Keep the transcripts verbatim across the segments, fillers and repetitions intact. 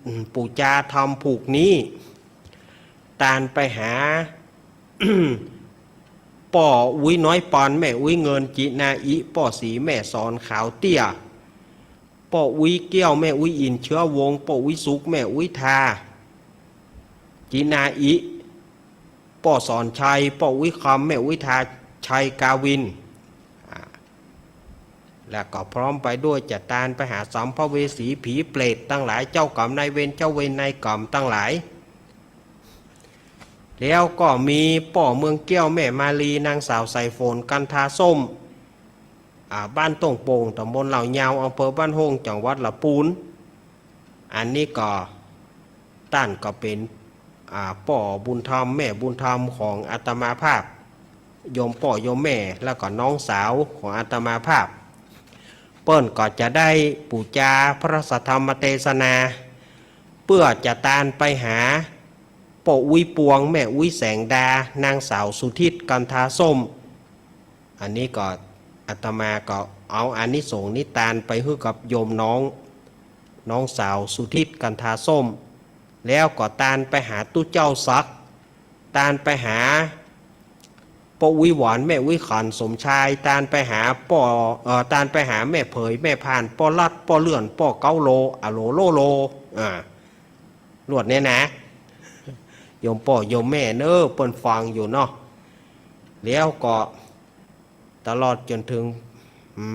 อืม ปู๋จาธรรมผูกนี้ ตานไปหา ป้ออุ๊ยน้อยปอน แม่อุ๊ยเงิน จินาอิ ป้อศรี แม่สอนขาวเตี้ย ป้ออุ๊ยเกี้ยว แม่อุ๊ยอินเชื้อวงศ์ ป้ออุ๊ยสุข แม่อุ๊ยทา จินาอิ ป้อสอนชัย ป้ออุ๊ยคำ แม่อุ๊ยทาชัยกาวิน อ่า แล้วก็พร้อมไปด้วยจะตานไปหาสัมภเวสีผีเปรตตังหลาย เจ้ากรรมนายเวร เจ้าเวรนายกรรมตังหลาย แล้วก็มีป้อเมืองเกี้ยว แม่มาลี นางสาวสายฝน กันทาส้ม อ่า บ้านต้งโป่ง ตำบลเหล่ายาว อำเภอบ้านโฮ่ง จังหวัดละปูน อันนี้ก็ ต้านก็เป๋น อ่า ป้อบุญธรรม แม่บุญธรรมของอาตมาภาพ โยมป้อโยมแม่ แล้วก็น้องสาวของอาตมาภาพ เปิ้นก็จะได้ปู๋จาพระสัทธรรมเตสนา เปื้อจะตานไปหา ป้ออุ๊ยปวง แม่อุ๊ยแสงดา นางสาวสุทิศ กันทาส้ม อันนี้ก็อาตมาก็เอาอานิสงส์นี้ตานไปหื้อกับโยมน้อง น้องสาวสุทิศ กันทาส้ม แล้วก็ตานไปหาตุ๊เจ้าศักดิ์ ตานไปหาป้ออุ๊ยหวาน แม่อุ๊ยขัน สมชาย ตานไปหาป้อ เอ่อ ตานไปหาแม่เผย แม่พาน ป้อลัด ป้อเลื่อน ป้อเก้าโล อะโหลโลโล อ่า ลวดเนี่ยนะ โยมป้อโยมแม่เน้อ เปิ้นฟังอยู่เนาะ แล้วก็ตลอดจ๋นถึง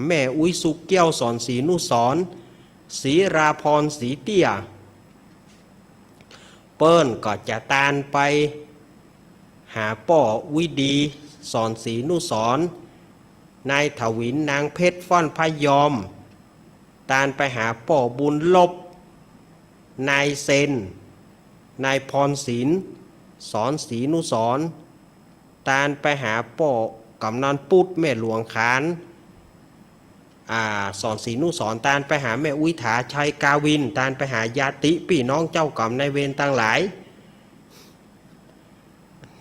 แม่อุ๊ยสุขเกี้ยว สอนศรีนุสรณ์ ศรีราพร ศรีเตี้ย เปิ้นก็จะตานไปหาป้ออุ๊ยดี สอนศรีนุสรณ์ นายถวิน นางเพชร ฟ้อนพยอม ตานไปหาป้อบุญลบ นายเซน นายพรศิลป์ สอนศรีนุสรณ์ ตานไปหาป้อกำนันปุ๊ด แม่หลวงขาน อ่า สอนศรีนุสรณ์ ตานไปหาแม่อุ๊ยถาชัยกาวิน ตานไปหาญาติปี้น้องเจ้ากรรมนายเวรตังหลาย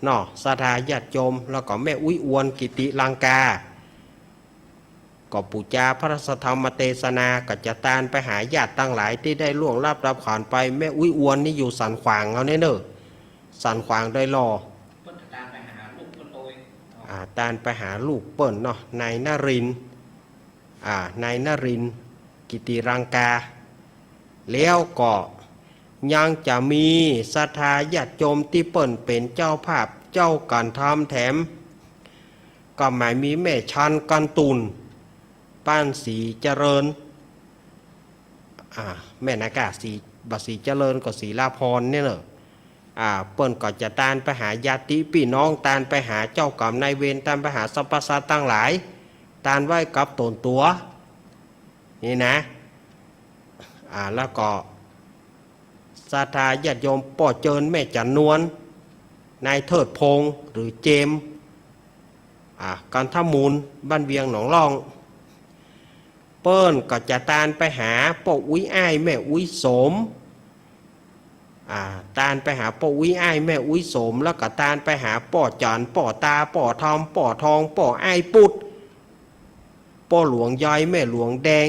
เนาะ ศรัทธาญาติโยม แล้วก็แม่อุ๊ยอวน กิติลังกา ก็ปู๋จาพระสัทธรรมเตสนา ก็จะตานไปหาญาติตังหลายตี้ได้ล่วงลับดับขันไป แม่อุ๊ยอวนนี่อยู่สันขวางเฮาเนี่ยเน้อ สันขวางดอยหล่อ เปิ้นตานไปหาลูกเปิ้นโตย อ่า ตานไปหาลูกเปิ้นเนาะ นายนรินทร์ อ่า นายนรินทร์ กิติลังกา แล้วก็ยังจะมีศรัทธาญาติโยมตี้เปิ้นเป๋นเจ้าภาพเจ้าก๋านทำแถม ก็หมายมีแม่ชัน กันตุ่น บ้านศรีเจริญ อ่า แม่นากา ศรี บ่ศรีเจริญก็ศรีลาพรเนี่ยเนาะ อ่า เปิ้นก็จะตานไปหาญาติปี้น้อง ตานไปหาเจ้ากรรมนายเวร ตานไปหาสรรพสัตว์ตังหลาย ตานไว้กับต๋นตั๋ว นี่นะ อ่า แล้วก็ศรัทธาญาติโยมป้อเจิญ แม่จันนวล นายเทิดพงษ์ หรือเจมส์ อ่า กันทมูล บ้านเวียงหนองล่อง เปิ้นก็จะตานไปหาป้ออุ๊ยอ้าย แม่อุ๊ยสม อ่า ตานไปหาป้ออุ๊ยอ้าย แม่อุ๊ยสม แล้วก็ตานไปหาป้อจัน ป้อตา ป้อทอม ป้อทอง ป้ออ้ายปุ๊ด ป้อหลวงยอย แม่หลวงแดง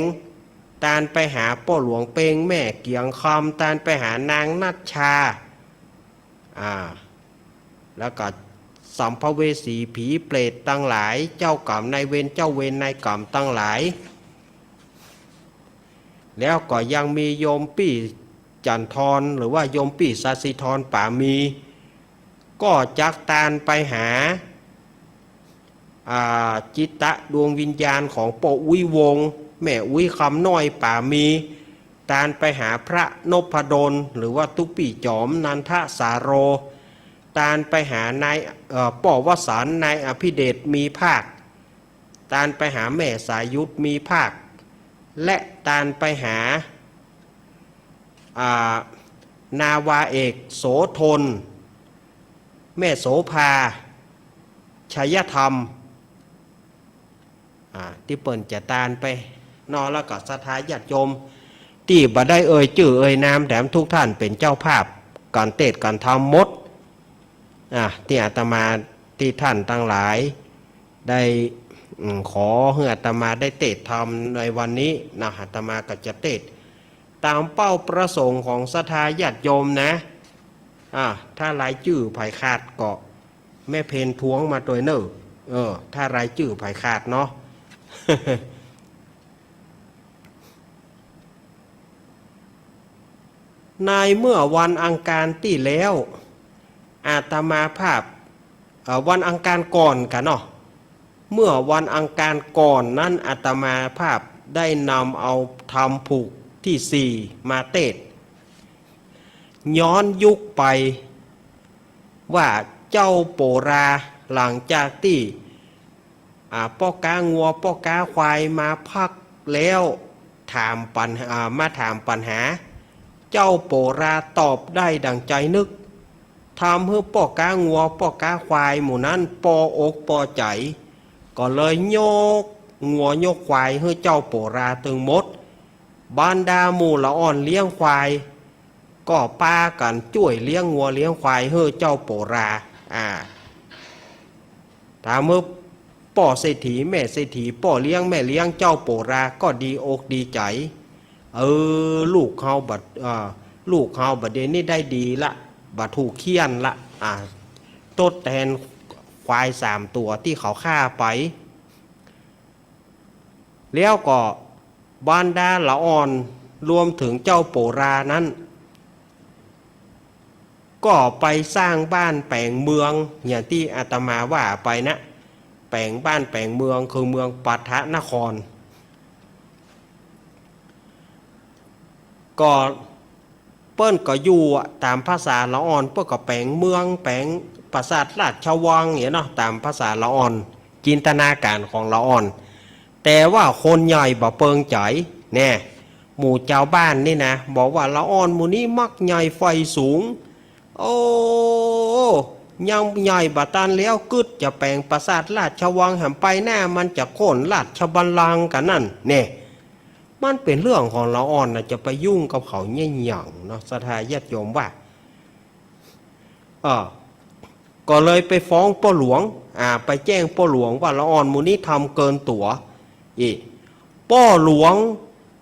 ตานไปหาป้อหลวงเปง แม่เกียงคำ ตานไปหานางนัชชา อ่า แล้วก็สัมภเวสีผีเปรตตังหลาย เจ้ากรรมนายเวร เจ้าเวรนายกรรมตังหลาย แล้วก็ยังมีโยมปี้จันทร หรือว่าโยมปี้สศิธรป๋ามี ก็จักตานไปหา อ่า จิตตะดวงวิญญาณของป้ออุ๊ยวงศ์ แม่อุ๊ยคำน้อยป๋ามี ตานไปหาพระนพดล หรือว่าตุ๊ปี้จ๋อม นันทสาโร ตานไปหานาย เอ่อ ป้อวสันต์ นายอภิเดชมีภาค ตานไปหาแม่สายุทธมีภาค และตานไปหา อ่า นาวาเอกโสธร แม่โสภา ชัยธรรม อ่า ตี้เปิ้นจะตานไปเนาะ แล้วก็ศรัทธาญาติโยม ตี้บ่ได้เอ่ยจื้อเอ่ยนาม แถมทุกท่านเป๋นเจ้าภาพก๋านเตสน์ก๋านธรรมหมด อ่า ตี้อาตมาตี้ท่านตังหลายได้ อืม ขอหื้ออาตมาได้เตสน์ธรรมในวันนี้นะ อาตมาก็จะเตสน์ ต๋ามเป้าประสงค์ของศรัทธาญาติโยมนะ อ่า ถ้ารายจื้อใผขาดก็แม่เพนทวงมาตวยเน่อ เออ ถ้ารายจื้อใผขาดเนาะ ในเมื่อวันอังคารตี้แล้ว อาตมาภาพ เอ่อ วันอังคารก่อนกะเนาะ เมื่อวันอังคารก่อนนั้น อาตมาภาพได้นำเอาธรรมผูกตี้สี่มาเตศน์ ย้อนยุคไปว่าเจ้าโปราหลังจากตี้ อ่า ป้อก๊างัวป้อก๊าควายมาพักแล้ว ถามปัญหา อ่า มาถามปัญหา เจ้าโปราตอบได้ดั่งใจ๋นึก ทำหื้อป้อก๊างัวป้อก๊าควายหมู่นั้นปออกปอใจ๋ ก็เลยยกงัวยกควายหื้อเจ้าโปราตึงหมด บรรดาหมู่ละอ่อนเลี้ยงควาย ก็ปากั๋นจ้วยเลี้ยงงัวเลี้ยงควายหื้อเจ้าโปรา อ่า ถามหื้อป้อเศรษฐีแม่เศรษฐี ป้อเลี้ยงแม่เลี้ยงเจ้าโปราก็ดีอกดีใจ๋ เออ ลูกเฮาบัด อ่า ลูกเฮาบัดเดี๋ยวนี้ได้ดีละ บ่ถูกเฆี่ยนละ อ่า ตดแตนควายสามตั๋วตี้เขาฆ่าไป แล้วก็บรรดาละอ่อนรวมเถิงเจ้าโปรานั้น ก็ไปสร้างบ้านแป๋งเมือง อย่างตี้อาตมาว่าไปนะ แป๋งบ้านแป๋งเมืองคือเมืองปัทนคร ก็เปิ้นก็อยู่อะ ต๋ามภาษาละอ่อนเปิ้นก็แป๋งเมือง แป๋งปราสาทราชวังเนี่ยเนาะ ต๋ามภาษาละอ่อน จินตนาก๋ารของละอ่อน แต่ว่าคนใหญ่บ่เปิงใจ๋ แน่ หมู่จาวบ้านนี่นะ บอกว่าละอ่อนหมู่นี้มักใหญ่ใฝ่สูง โอ้ ยังใหญ่บ่ตันแล้ว กึ๊ดจะแป๋งปราสาทราชวังแหม ไปหน้ามันจะโค่นราชบัลลังก์กั๋นนั่น แน่ มันเป๋นเรื่องของละอ่อนนะ จะไปยุ่งกับเขาเยียะหยังเนาะ ศรัทธาญาติโยมว่า เออ ก็เลยไปฟ้องป้อหลวง อ่า ไปแจ้งป้อหลวงว่าละอ่อนหมู่นี้ทำเกินตั๋ว อี ป้อหลวง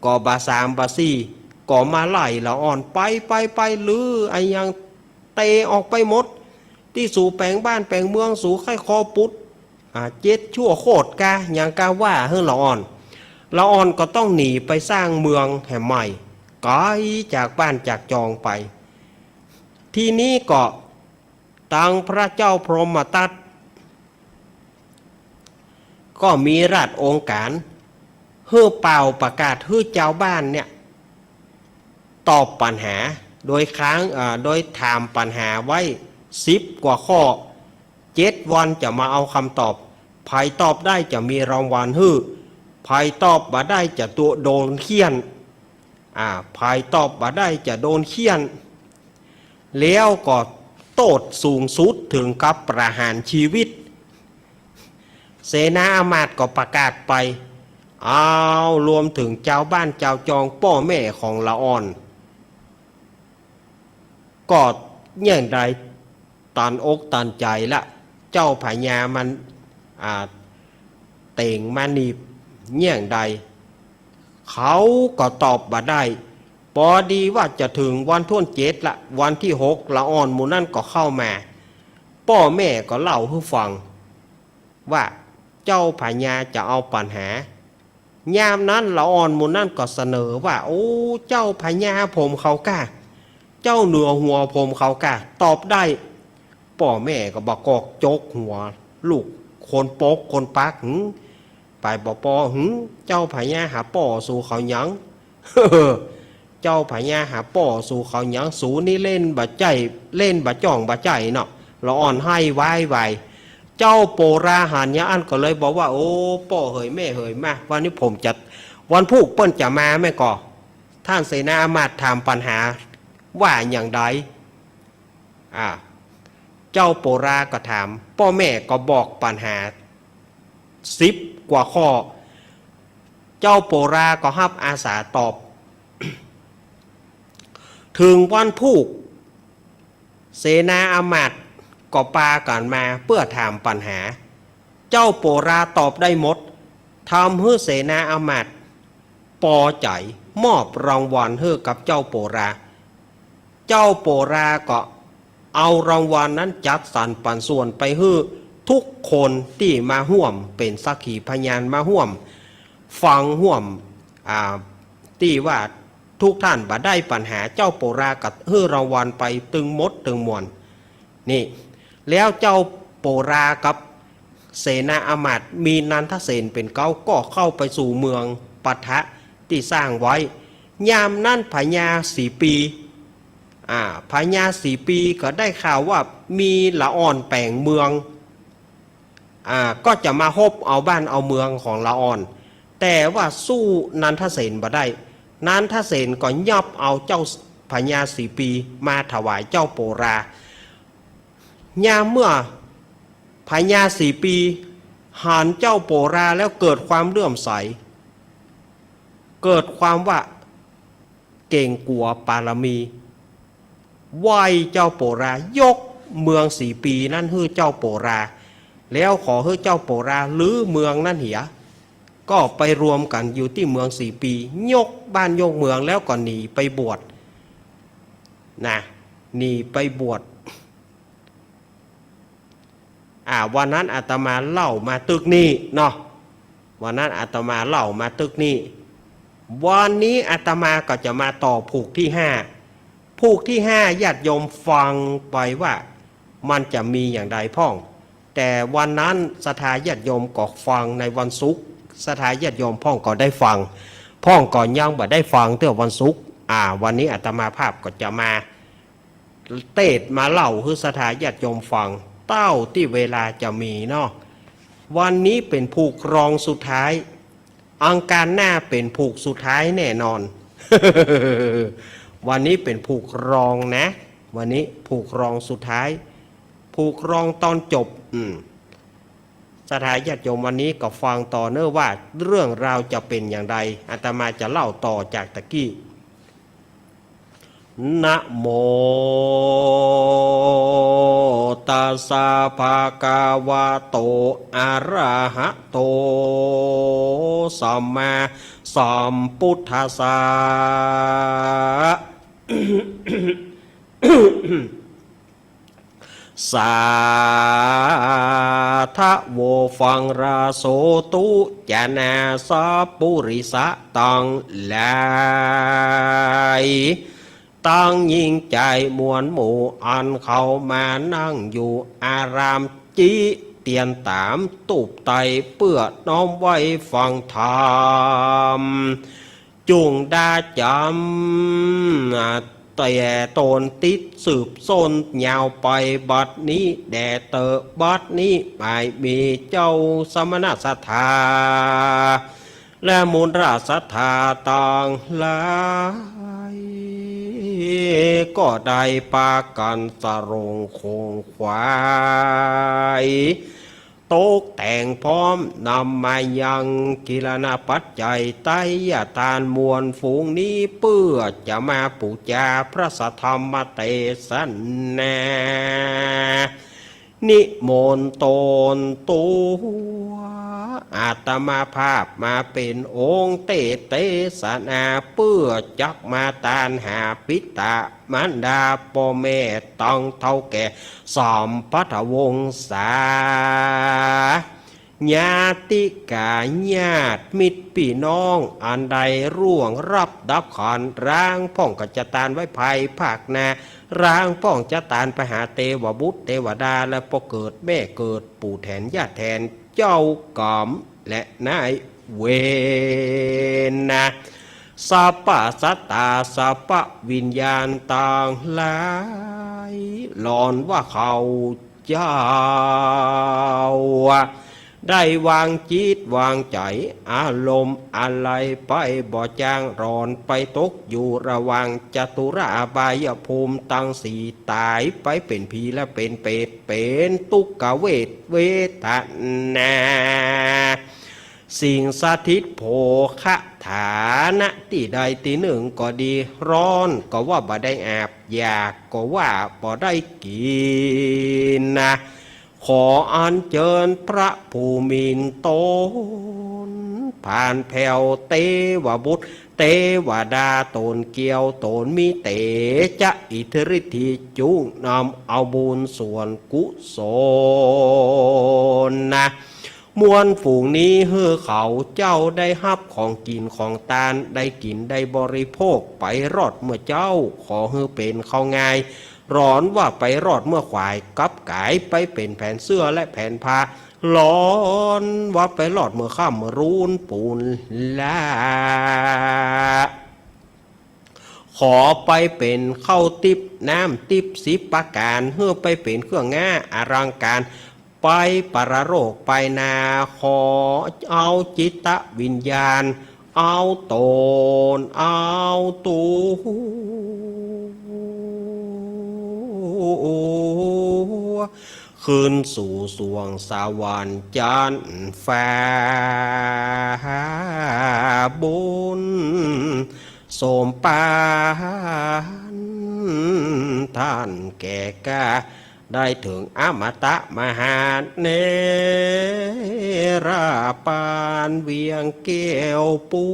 ก็บ่สามบ่สี่ ก็มาไล่ละอ่อนไปไปไป รื้ออะหยังเตะออกไปหมด ตี้สูแป๋งบ้านแป๋งเมือง สูใค่คอปุด อ่า เจ็ดชั่วโคตรกา หยังกาว่าหื้อละอ่อน ละอ่อนก็ต้องหนีไปสร้างเมืองแห่งใหม่ ไก๋จากบ้านจากจองไป ทีนี้ก็ตังพระเจ้าพรหมทัต ก็มีราชโองการหื้อเป่าประกาศหื้อจาวบ้านเนี่ย ตอบปัญหา โดยค้าง เอ่อ โดยถามปัญหาไว้สิบกว่าข้อ เจ็ดวันจะมาเอากำตอบ ใผตอบได้จะมีรางวัลหื้อ ใผตอบบ่ได้จะตัวโดนเฆี่ยน อ่า ใผตอบบ่ได้จะโดนเฆี่ยน แล้วก็โต้ษสูงสุดเถิงกับประหารชีวิต เสนาอามาตย์ก็ประกาศไป อ้าว รวมเถิงจาวบ้านจาวจองป้อแม่ของละอ่อน ก็เยียะใด ตันอกตันใจ๋ละ เจ้าพญามัน อ่า เต่งมาหนีบเยียะใด เขาก็ตอบบ่ได้ ปอดีว่าจะเถิงวันถ้วนเจ็ดละ วันตี้หกละอ่อนหมู่นั้นก็เข้ามา ป้อแม่ก็เล่าหื้อฟัง ว่าเจ้าพญาจะเอาปัญหา ยามนั้นละอ่อนหมู่นั้นก็เสนอว่า โอ้ เจ้าพญาผมเขาก้า เจ้าเหนือหัวผมเขาก้า ตอบได้ ป้อแม่ก็บ่กอกจกหัว ลูกคนปกคนปัก หึ ไปบ่ปอ หึ เจ้าพญาหาป้อสูเขาหยัง เจ้าพญาหาป้อสูเขาหยัง สูนี่เล่นบ่ใจ้ เล่นบ่จ้องบ่ใจ้เนาะ ละอ่อนไห้วายวาย เจ้าโปราหันยาอั้นก็เลยบอกว่า โอ้ ป้อเหยแม่เหย มา วันนี้ผมจะ วันพูกเปิ้นจะมาแม่ก่อ ท่านเสนาอามาตย์ถามปัญหาว่าอย่างใด อ่า เจ้าโปราก็ถาม ป้อแม่ก็บอกปัญหาสิบกว่าข้อ เจ้าโปราก็ฮับอาสาตอบ เถิงวันพูก เสนาอามาตย์ก็ปากั๋นมาเปื้อถามปัญหา เจ้าโปราตอบได้หมด ทำหื้อเสนาอามาตย์ปอใจ๋ มอบรางวัลหื้อกับเจ้าโปรา เจ้าโปราก็เอารางวัลนั้นจัดสรรปันส่วนไปหื้อทุกคนตี้มาฮ่วมเป๋นสักขีพยาน มาฮ่วมฟังฮ่วม อ่า ตี้ว่าทุกท่านบ่ได้ปัญหา เจ้าโปราก็หื้อรางวัลไปตึงหมดตึงมวล นี่ แล้วเจ้าโปรากับเสนาอำมาตย์มีนันทเสนเป๋นเก๊า ก็เข้าไปสู่เมืองปะทะตี้สร้างไว้ ยามนั้นพญาสีปี อ่า พญาสีปีก็ได้ข่าวว่ามีละอ่อนแป๋งเมือง อ่า ก็จะมาฮบเอาบ้านเอาเมืองของละอ่อน แต่ว่าสู้นันทเสนบ่ได้ นันทเสนก็ยับเอาเจ้าพญาสีปีมาถวายเจ้าโปรา ยามเมื่อพญาสีปีหันเจ้าโปราแล้วเกิดความเลื่อมใส เกิดความว่าเก๋งกั๋วปารมี ไหว้เจ้าโปรา ยกเมืองสีปีนั้นหื้อเจ้าโปรา แล้วขอหื้อเจ้าโปรารื้อเมืองนั้นเหีย ก็ไปรวมกั๋นอยู่ตี้เมืองสีปี ยกบ้านยกเมืองแล้วก็หนีไปบวช นะ หนีไปบวช อ่า วันนั้นอาตมาเล่ามาตึกนี้เนาะ วันนั้นอาตมาเล่ามาตึกนี้ วันนี้อาตมาก็จะมาต่อผูกตี้ห้า ผูกตี้ห้า ญาติโยมฟังไปว่ามันจะมีอย่างใดพ่อง แต่วันนั้นศรัทธาญาติโยมก็ฟังในวันศุกร์ ศรัทธาญาติโยมพ่องก็ได้ฟัง พ่องก็ยังบ่ได้ฟังเตื้อวันศุกร์ อ่า วันนี้อาตมาภาพก็จะมา เตสน์มาเล่าหื้อศรัทธาญาติโยมฟัง เต้าตี้เวลาจะมีเนาะ วันนี้เป๋นผูกรองสุดท้าย อังคารหน้าเป๋นผูกสุดท้ายแน่นอน วันนี้เป๋นผูกรองนะ วันนี้ผูกรองสุดท้าย ผูกรองตอนจบ อืม ศรัทธาญาติโยมวันนี้ก็ฟังต่อเน่อว่าเรื่องราวจะเป๋นอย่างใด อาตมาจะเล่าต่อจากตะกี้ นะโม ตัสสะ ภะคะวะโต อะระหะโต สัมมาสัมพุทธัสสะ สาธะโว ฟังราโสตุ จะนาสัปปุริสะตังหลาย ตังญิงใจ๋มวลหมู่ อันเขามานั่งอยู่อาราม จิเตียนต๋ามตูบไต้ เปื้อน้อมไหว้ฟังธรรม จุ่งดาจ๋ำ แต่ต๋นติดสืบส้นยาวไป บัดนี้แด่เต๊อะ บัดนี้บ่ายมีเจ้าสมณะศรัทธา และมูลราชศรัทธาตังหลาย ก็ได้ปากั๋นสรงขงขวาย ตกแต่งพร้อมนำมายังกิรณปัจจัย ไตรยทานมวลฝูงนี้ เปื้อจะมาปู๋จาพระสัทธรรมเตสนา นิมนต์ต๋นตั๋ว อาตมาภาพมาเป๋นองค์เตสน์เตสนา เปื้อจักมาตานหาปิตะมารดาป้อแม่ตังเฒ่าแก่ สัมพันธวงศา ญาติกาญาติมิตรปี้น้อง อันใดร่วงรับดับขันธ์ ลางพ่องก็จะตานไว้ภายภาคหน้า ลางพ่องจะตานไปหาเตวบุตรเตวดา และป้อเกิดแม่เกิดปู่แทนญาติแทนเจ้ากรรมและนายเวรนะ สัพพะสัตตา สัพพะวิญญาณตังหลาย หล่อนว่าข้าเจ้า ได้วางจิตวางใจ๋ อารมณ์อะไรไปบ่จาง หล่อนไปตกอยู่ระหว่างจตุราบายภูมิตังสี่ ต๋ายไปเป๋นผีและเป๋นเปรต เป๋นตุ๊กขเวทเวทนา สิ่งสถิตโภคะฐานะตี้ใดตี้นึ่งก็ดี ฮ้อนก็ว่าบ่ได้อาบ อยากก็ว่าบ่ได้กิ๋นนะ ขออัญเจิญพระภูมินต๋น ผ่านแผ่วเตวบุตร เตวดาต๋นเกียวต๋นมีเตจะอิทธิฤทธิจุ่งนำเอาบุญส่วนกุศลนะ มวลฝูงนี้หื้อเขาเจ้าได้ฮับของกิ๋นของตาน ได้กิ๋นได้บริโภคไปรอดเมื่อเจ๊า ขอหื้อเป๋นเขาง่าย หลอนว่าไปรอดเมื่อขวาย กลับก๋ายไปเป๋นแผนเสื้อและแผนผ้า หลอนว่าไปรอดเมื่อค่ำรูนปูนละ ขอไปเป๋นข้าวติ๊บน้ำติ๊บสิบประก๋าน หื้อไปเป๋นเครื่องงาอลังก๋าน ไปปรโลกไปนา ขอเอาจิตวิญญาณ เอาต๋น เอาตั๋ว ขึ้นสู่สวงสวรรค์จั๊นฟ้า บุญสมปาน ต้านแก่กล้า ได้เถิงอมตะมหาเนรปาน เวียงแก้วปู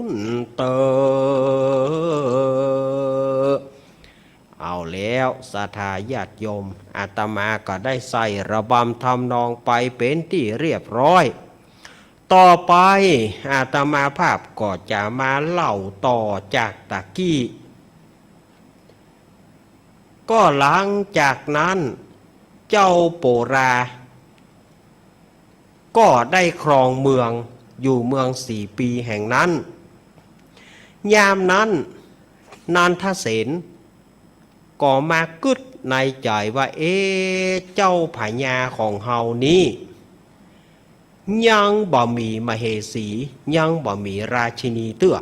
นเต๊อะ เอาแล้วศรัทธาญาติโยม อาตมาก็ได้ใส่ระบำทำนองไปเป๋นตี้เรียบร้อย ต่อไปอาตมาภาพก็จะมาเล่าต่อจากตะกี้ ก็หลังจากนั้นเจ้าโปรา ก็ได้ครองเมืองอยู่เมืองสี่ปีแห่งนั้น ยามนั้นนันทเสนก็มากึ๊ดในใจ๋ว่า เอ๊ะ เจ้าพญาของเฮานี้ ยังบ่มีมเหสี ยังบ่มีราชินีเตื้อ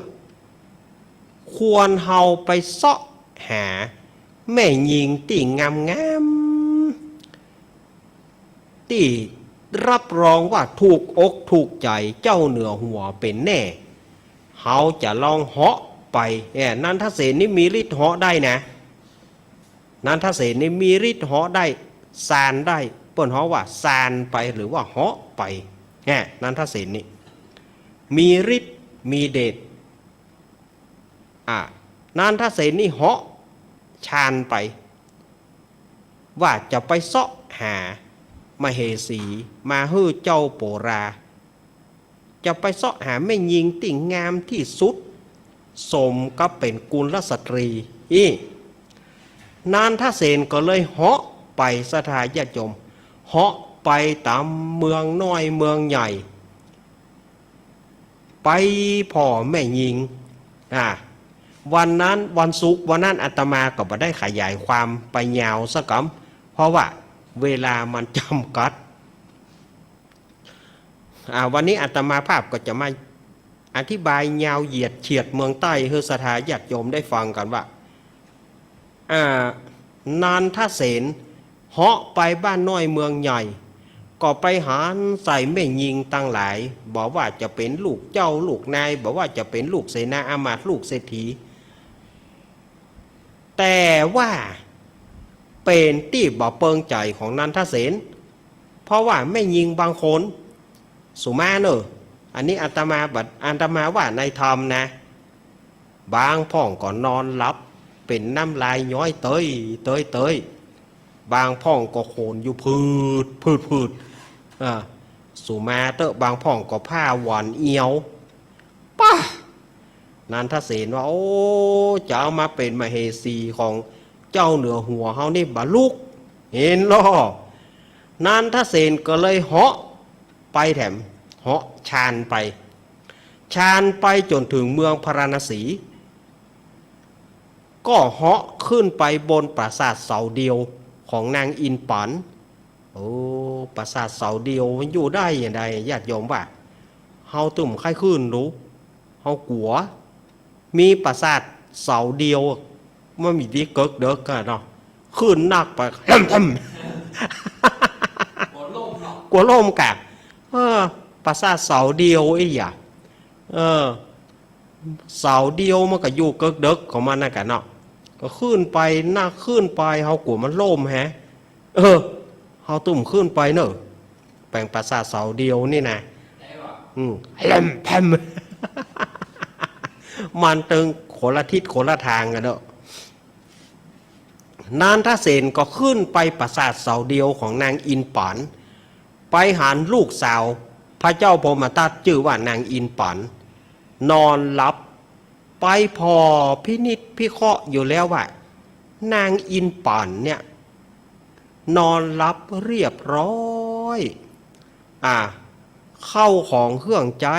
ควรเฮาไปเซาะหาแม่ญิงตี้งามๆ ตี้รับรองว่าถูกอกถูกใจ๋เจ้าเหนือหัวเป๋นแน่ เฮาจะลองเหาะไป เนี่ย นันทเสนนี่มีฤทธิ์เหาะได้นะ นันทเสนนี่มีฤทธิ์เหาะได้ ซานได้ เปิ้นฮ้องว่าซานไปหรือว่าเหาะไป เนี่ย นันทเสนนี่มีฤทธิ์มีเดช อ่ะ นันทเสนนี่เหาะซานไป ว่าจะไปเซาะหามเหสีมาหื้อเจ้าโปรา จะไปเซาะหาแม่ญิงตี้งามตี้สุด สมกับเป๋นกุลสตรีอี้ นันทเสนก็เลยเหาะไป ศรัทธาญาติโยม เหาะไปต๋ามเมืองน้อยเมืองใหญ่ ไปผ่อแม่ญิง อ่า วันนั้นวันศุกร์ วันนั้นอาตมาก็บ่ได้ขยายความไปยาวสักกำ เพราะว่าเวลามันจ๋ำกัด อ่า วันนี้อาตมาภาพก็จะมาอธิบายยาวเหยียดเฉียดเมืองใต้หื้อศรัทธาญาติโยมได้ฟังกั๋นว่า อ่า นันทเสนเหาะไปบ้านน้อยเมืองใหญ่ ก็ไปหันใส่แม่ญิงตังหลาย บ่ว่าจะเป๋นลูกเจ้าลูกนาย บ่ว่าจะเป๋นลูกเสนาอามาตย์ ลูกเศรษฐี แต่ว่าเป๋นตี้บ่เปิงใจ๋ของนันทเสน เพราะว่าแม่ญิงบางคน สุมาเน่อ อันนี้อาตมาบ่ อาตมาว่าในธรรมนะ บางพ่องก็นอนหลับ เป๋นน้ำลายย้อยเต๊ยเต๊ยเต๊ย บางพ่องก็โขนอยู่ผืดผืดผืด อ่า สุมาเต๊อะ บางพ่องก็ผ้าหวานเอียว ป๊ะ นันทเสนว่า โอ้ จะเอามาเป๋นมเหสีของเจ้าเหนือหัวเฮานี่บ่ลุก หันลอ นันทเสนก็เลยเหาะไปแถม เหาะซานไป ซานไปจ๋นเถิงเมืองพาราณสี ก็เหาะขึ้นไปบนปราสาทเสาเดียวของนางอินปัน โอ้ ปราสาทเสาเดียวมันอยู่ได้อย่างใด ญาติโยมว่า เฮาตึงบ่ใค่ขึ้นดู เฮากั๋ว มีปราสาทเสาเดียว มันมีตี้เกิกเดิกกั๋นเนาะ ขึ้นนักไป แฮ่มแฮ่ม กั๋วล่มเนาะ กั๋วล่มกะ เออ ปราสาทเสาเดียวอี้หยา เออ เสาเดียวมันก็อยู่เกิกเดิกของมันนั่นกะเนาะ ก็ขึ้นไปนัก ขึ้นไป เฮากั๋วมันล่มแฮะ เออ เฮาตึงบ่ขึ้นไปเน่อ แป๋งปราสาทเสาเดียวนี่นะ อืม แฮ่มแฮ่ม มันตึงคนละทิศคนละตางกั๋นเนาะ นันทเสนก็ขึ้นไปปราสาทเสาเดียวของนางอินป๋าน ไปหันลูกสาวพระเจ้าพรหมทัตจื้อว่านางอินป๋าน นอนหลับ ไปผ่อพินิจพิเคราะห์อยู่แล้วว่า นางอินป๋านเนี่ย นอนหลับเรียบร้อย อ่า เข้าของเครื่องใจ๊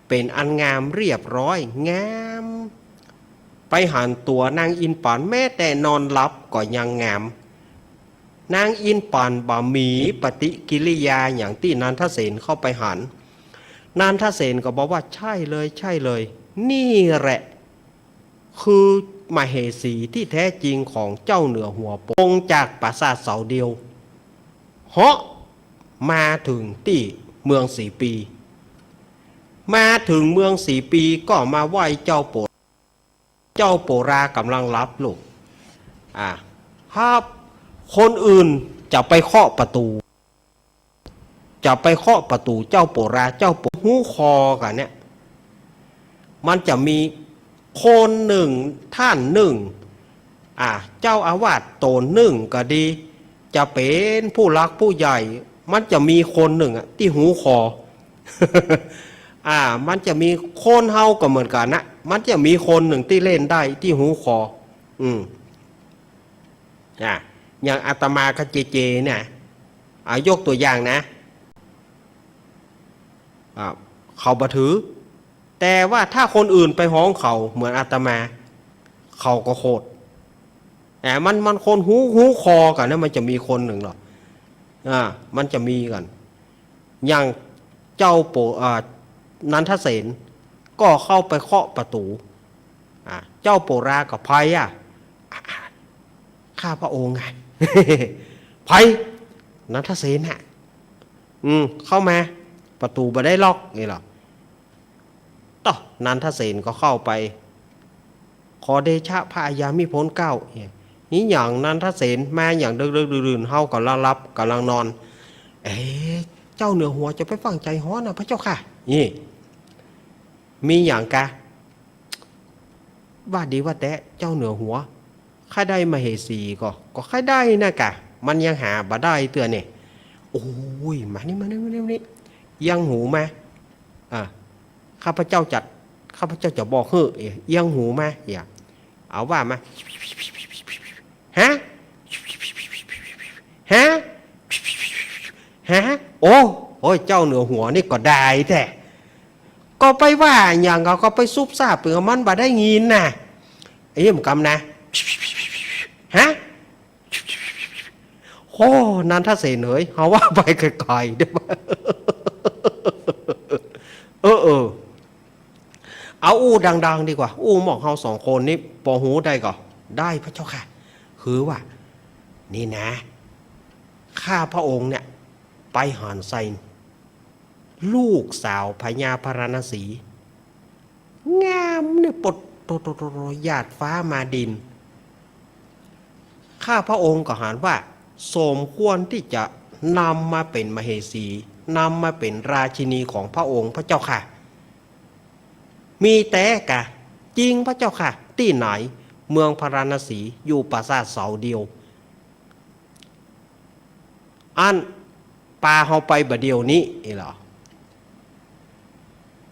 เป๋นอันงามเรียบร้อย งาม ไปหันตั๋วนางอินป๋านแม้แต่นอนหลับก็ยังงาม นางอินป๋านบ่มีปฏิกิริยาอย่างตี้นันทเสนเข้าไปหัน นันทเสนก็บอกว่า ใช่เลย ใช่เลย นี่แหละ คือมเหสีที่แท้จริงของเจ้าเหนือหัว ปงจากปราสาทเสาเดียว เหาะมาเถิงตี้เมืองสีปี มาเถิงเมืองสีปีก็มาไหว้เจ้าโป เจ้าโปรากำลังหลับลูก อ่า ครับ คนอื่นจะไปเคาะประตู๋ จะไปเคาะประตู๋เจ้าโปรา เจ้าโป ฮู้คอกั๋นเนี่ย มันจะมีคนนึ่ง ท่านนึ่ง อ่า เจ้าอาวาสต๋นนึ่งก็ดี จะเป๋นผู้หลักผู้ใหญ่ มันจะมีคนนึ่งอะตี้ฮู้คอ อ่า มันจะมีคนเฮาก็เหมือนกั๋นนะ มันจะมีคนนึ่งตี้เล่นได้ตี้ฮู้คอ อืม อ่ะ อย่างอาตมากับเจเจเนี่ย อ่ะ ยกตั๋วอย่างนะ อ่ะ เขาบ่ถือ แต่ว่าถ้าคนอื่นไปฮ้องเขาเหมือนอาตมา เขาก็โขด อ่ะ มัน มันคนฮู้ ฮู้คอกั๋นนะ มันจะมีคนนึ่งหรอก อ่ะ มันจะมีกั๋น อย่างเจ้าโป อ่า นันทเสนก็เข้าไปเคาะประตู๋ อ่า เจ้าโปราก็ ใผอะ อ่า ข้าพระองค์ไง ใผ นันทเสนน่ะ อืม เข้ามา ประตู๋บ่ได้ล็อก นี่หรอ ต่อ นันทเสนก็เข้าไป ขอเดชะพระอาญามิพ้นเกล้า เนี่ย นี่อย่างนันทเสนมาอย่างดึกๆ ดื่นๆ เฮากำลังหลับกำลังนอน เอ๊ะ เจ้าเหนือหัวจะไปฟั่งใจ๋ฮ้อนนะพระเจ้าค่ะ นี่ มีอย่างกา ว่าดีว่าแต๊เจ้าเหนือหัว ใค่ได้มเหสีก็ ก็ใค่ได้นะกา มันยังหาบ่ได้เตื้อเนี่ย โอ้ย มานี่ มานี่ มานี่ มานี่ เอียงหูมา อ่า ข้าพเจ้าจะ ข้าพเจ้าจะบอกหื้อ เอียงหูมา เอีย เอาว่ามา ฮะ ฮะ ฮะ โอ้ โอ้ย เจ้าเหนือหัวนี่ก็ได้แต๊ ก็ไปว่าหยังก็ ก็ไปซุบซาบเปื้อมันบ่ได้ยินน่ะ เอ้ย มันกำนะ ฮะ โอ้ นันทเสนเอ๋ย เฮาว่าไปไก๋ๆ เด้อ เออ เออ เอาอู้ดังๆ ดีกว่า อู้หม่องเฮาสองคนนี้ปอฮู้ได้ก่อ ได้พระเจ้าค่ะ คือว่า นี่นะ ข้าพระองค์เนี่ย ไปหันใส่ ลูกสาวพญาพาราณสี งามเนี่ยปดโตๆๆๆ หยาดฟ้ามาดิน ข้าพระองค์ก็หันว่า สมควรตี้จะนำมาเป๋นมเหสี นำมาเป๋นราชินีของพระองค์พระเจ้าค่ะ มีแต๊กา จริงพระเจ้าค่ะ ตี้ไหน เมืองพาราณสี อยู่ปราสาทเสาเดียว อั้นปาเฮาไปบ่าเดี่ยวนี้ เอ้ยเหรอ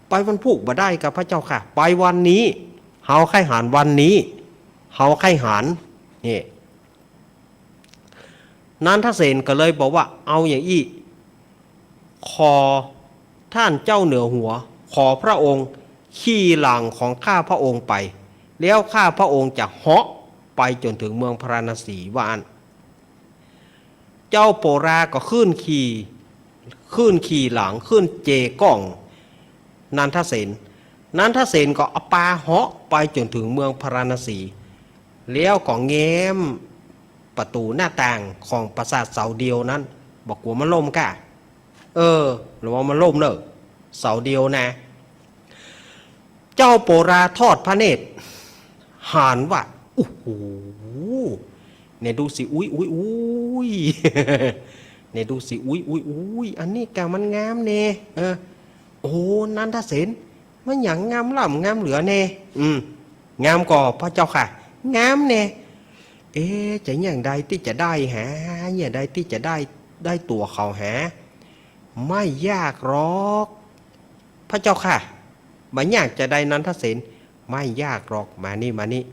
ไปวันพูกบ่ได้กาพระเจ้าค่ะ ไปวันนี้ เฮาใค่หันวันนี้ เฮาใค่หัน นี่ นันทเสนก็เลยบอกว่า เอาอย่างอี้ ขอท่านเจ้าเหนือหัว ขอพระองค์ขี่หลังของข้าพระองค์ไป แล้วข้าพระองค์จะเหาะไปจ๋นเถิงเมืองพาราณสี ว่าอั้น เจ้าโปราก็ขึ้นขี่ ขึ้นขี่หลัง ขึ้นเจก้องนันทเสน นันทเสนก็เอาปาเหาะไปจ๋นเถิงเมืองพาราณสี แล้วก็แง้มประตู๋หน้าต่างของปราสาทเสาเดียวนั้น บ่กั๋วมันล่มก้า เออ ระวังมันล่มเน่อ เสาเดียวนะ เจ้าโปราทอดพระเนตร หันว่า โอ้โห เนี่ยดูสิ อุ๊ย อุ๊ย อุ๊ย เนี่ยดูสิ อุ๊ย อุ๊ย อุ๊ย อันนี้กามันงามแน่ เออ โอ้ นันทเสน มันหยังงามล้ำงามเหลือแน่ อืม งามก่อ พระเจ้าข้า งามแน่ เอ๊ะ จะเยียะใดตี้จะได้หา เยียะใดตี้จะได้ ได้ตั๋วเขาหา ไม่ยากหรอก พระเจ้าข้า บ่ยากจาใด นันทเสน ไม่ยากหรอก มานี่ มานี่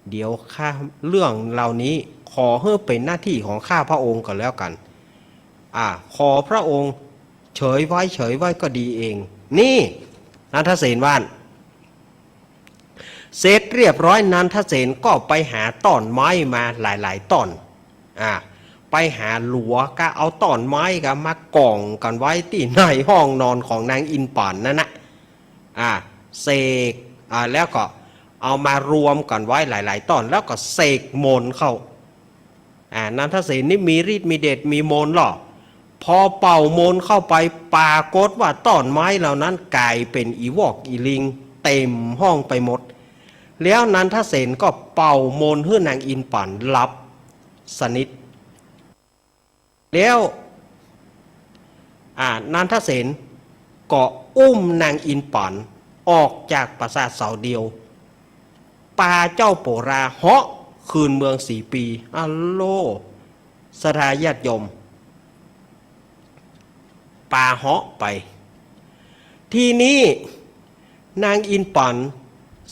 เดี๋ยวข้า เรื่องเหล่านี้ขอหื้อเป๋นหน้าตี้ของข้าพระองค์ก็แล้วกั๋น อ่า ขอพระองค์เฉยไว้ เฉยไว้ก็ดีเอง นี่ นันทเสนว่า เสร็จเรียบร้อย นันทเสนก็ไปหาต้อนไม้มาหลายๆ ต้อน อ่า ไปหาหลัวก็เอาต้อนไม้ก็มาก่องกั๋นไว้ตี้ในห้องนอนของนางอินปั๋นนั้นนะ อ่า เสก อ่า แล้วก็เอามารวมกั๋นไว้หลายๆ ต้อน แล้วก็เสกมนต์เข้า อ่า นันทเสนนี่มีฤทธิ์มีเดชมีมนต์ลอ พอเป่ามนต์เข้าไป ปรากฏว่าต้อนไม้เหล่านั้นก๋ายเป๋นอี่วอกอี่ลิง เต็มห้องไปหมด แล้วนันทเสนก็เป่ามนต์หื้อนางอินปั๋นหลับสนิท แล้ว อ่า นันทเสนก็อุ้มนางอินปั๋นออกจากปราสาทเสาเดียว ปาเจ้าโปราเหาะคืนเมืองสีปี อะโล ศรัทธาญาติโยม ปาเหาะไป ทีนี้ นางอินปั๋น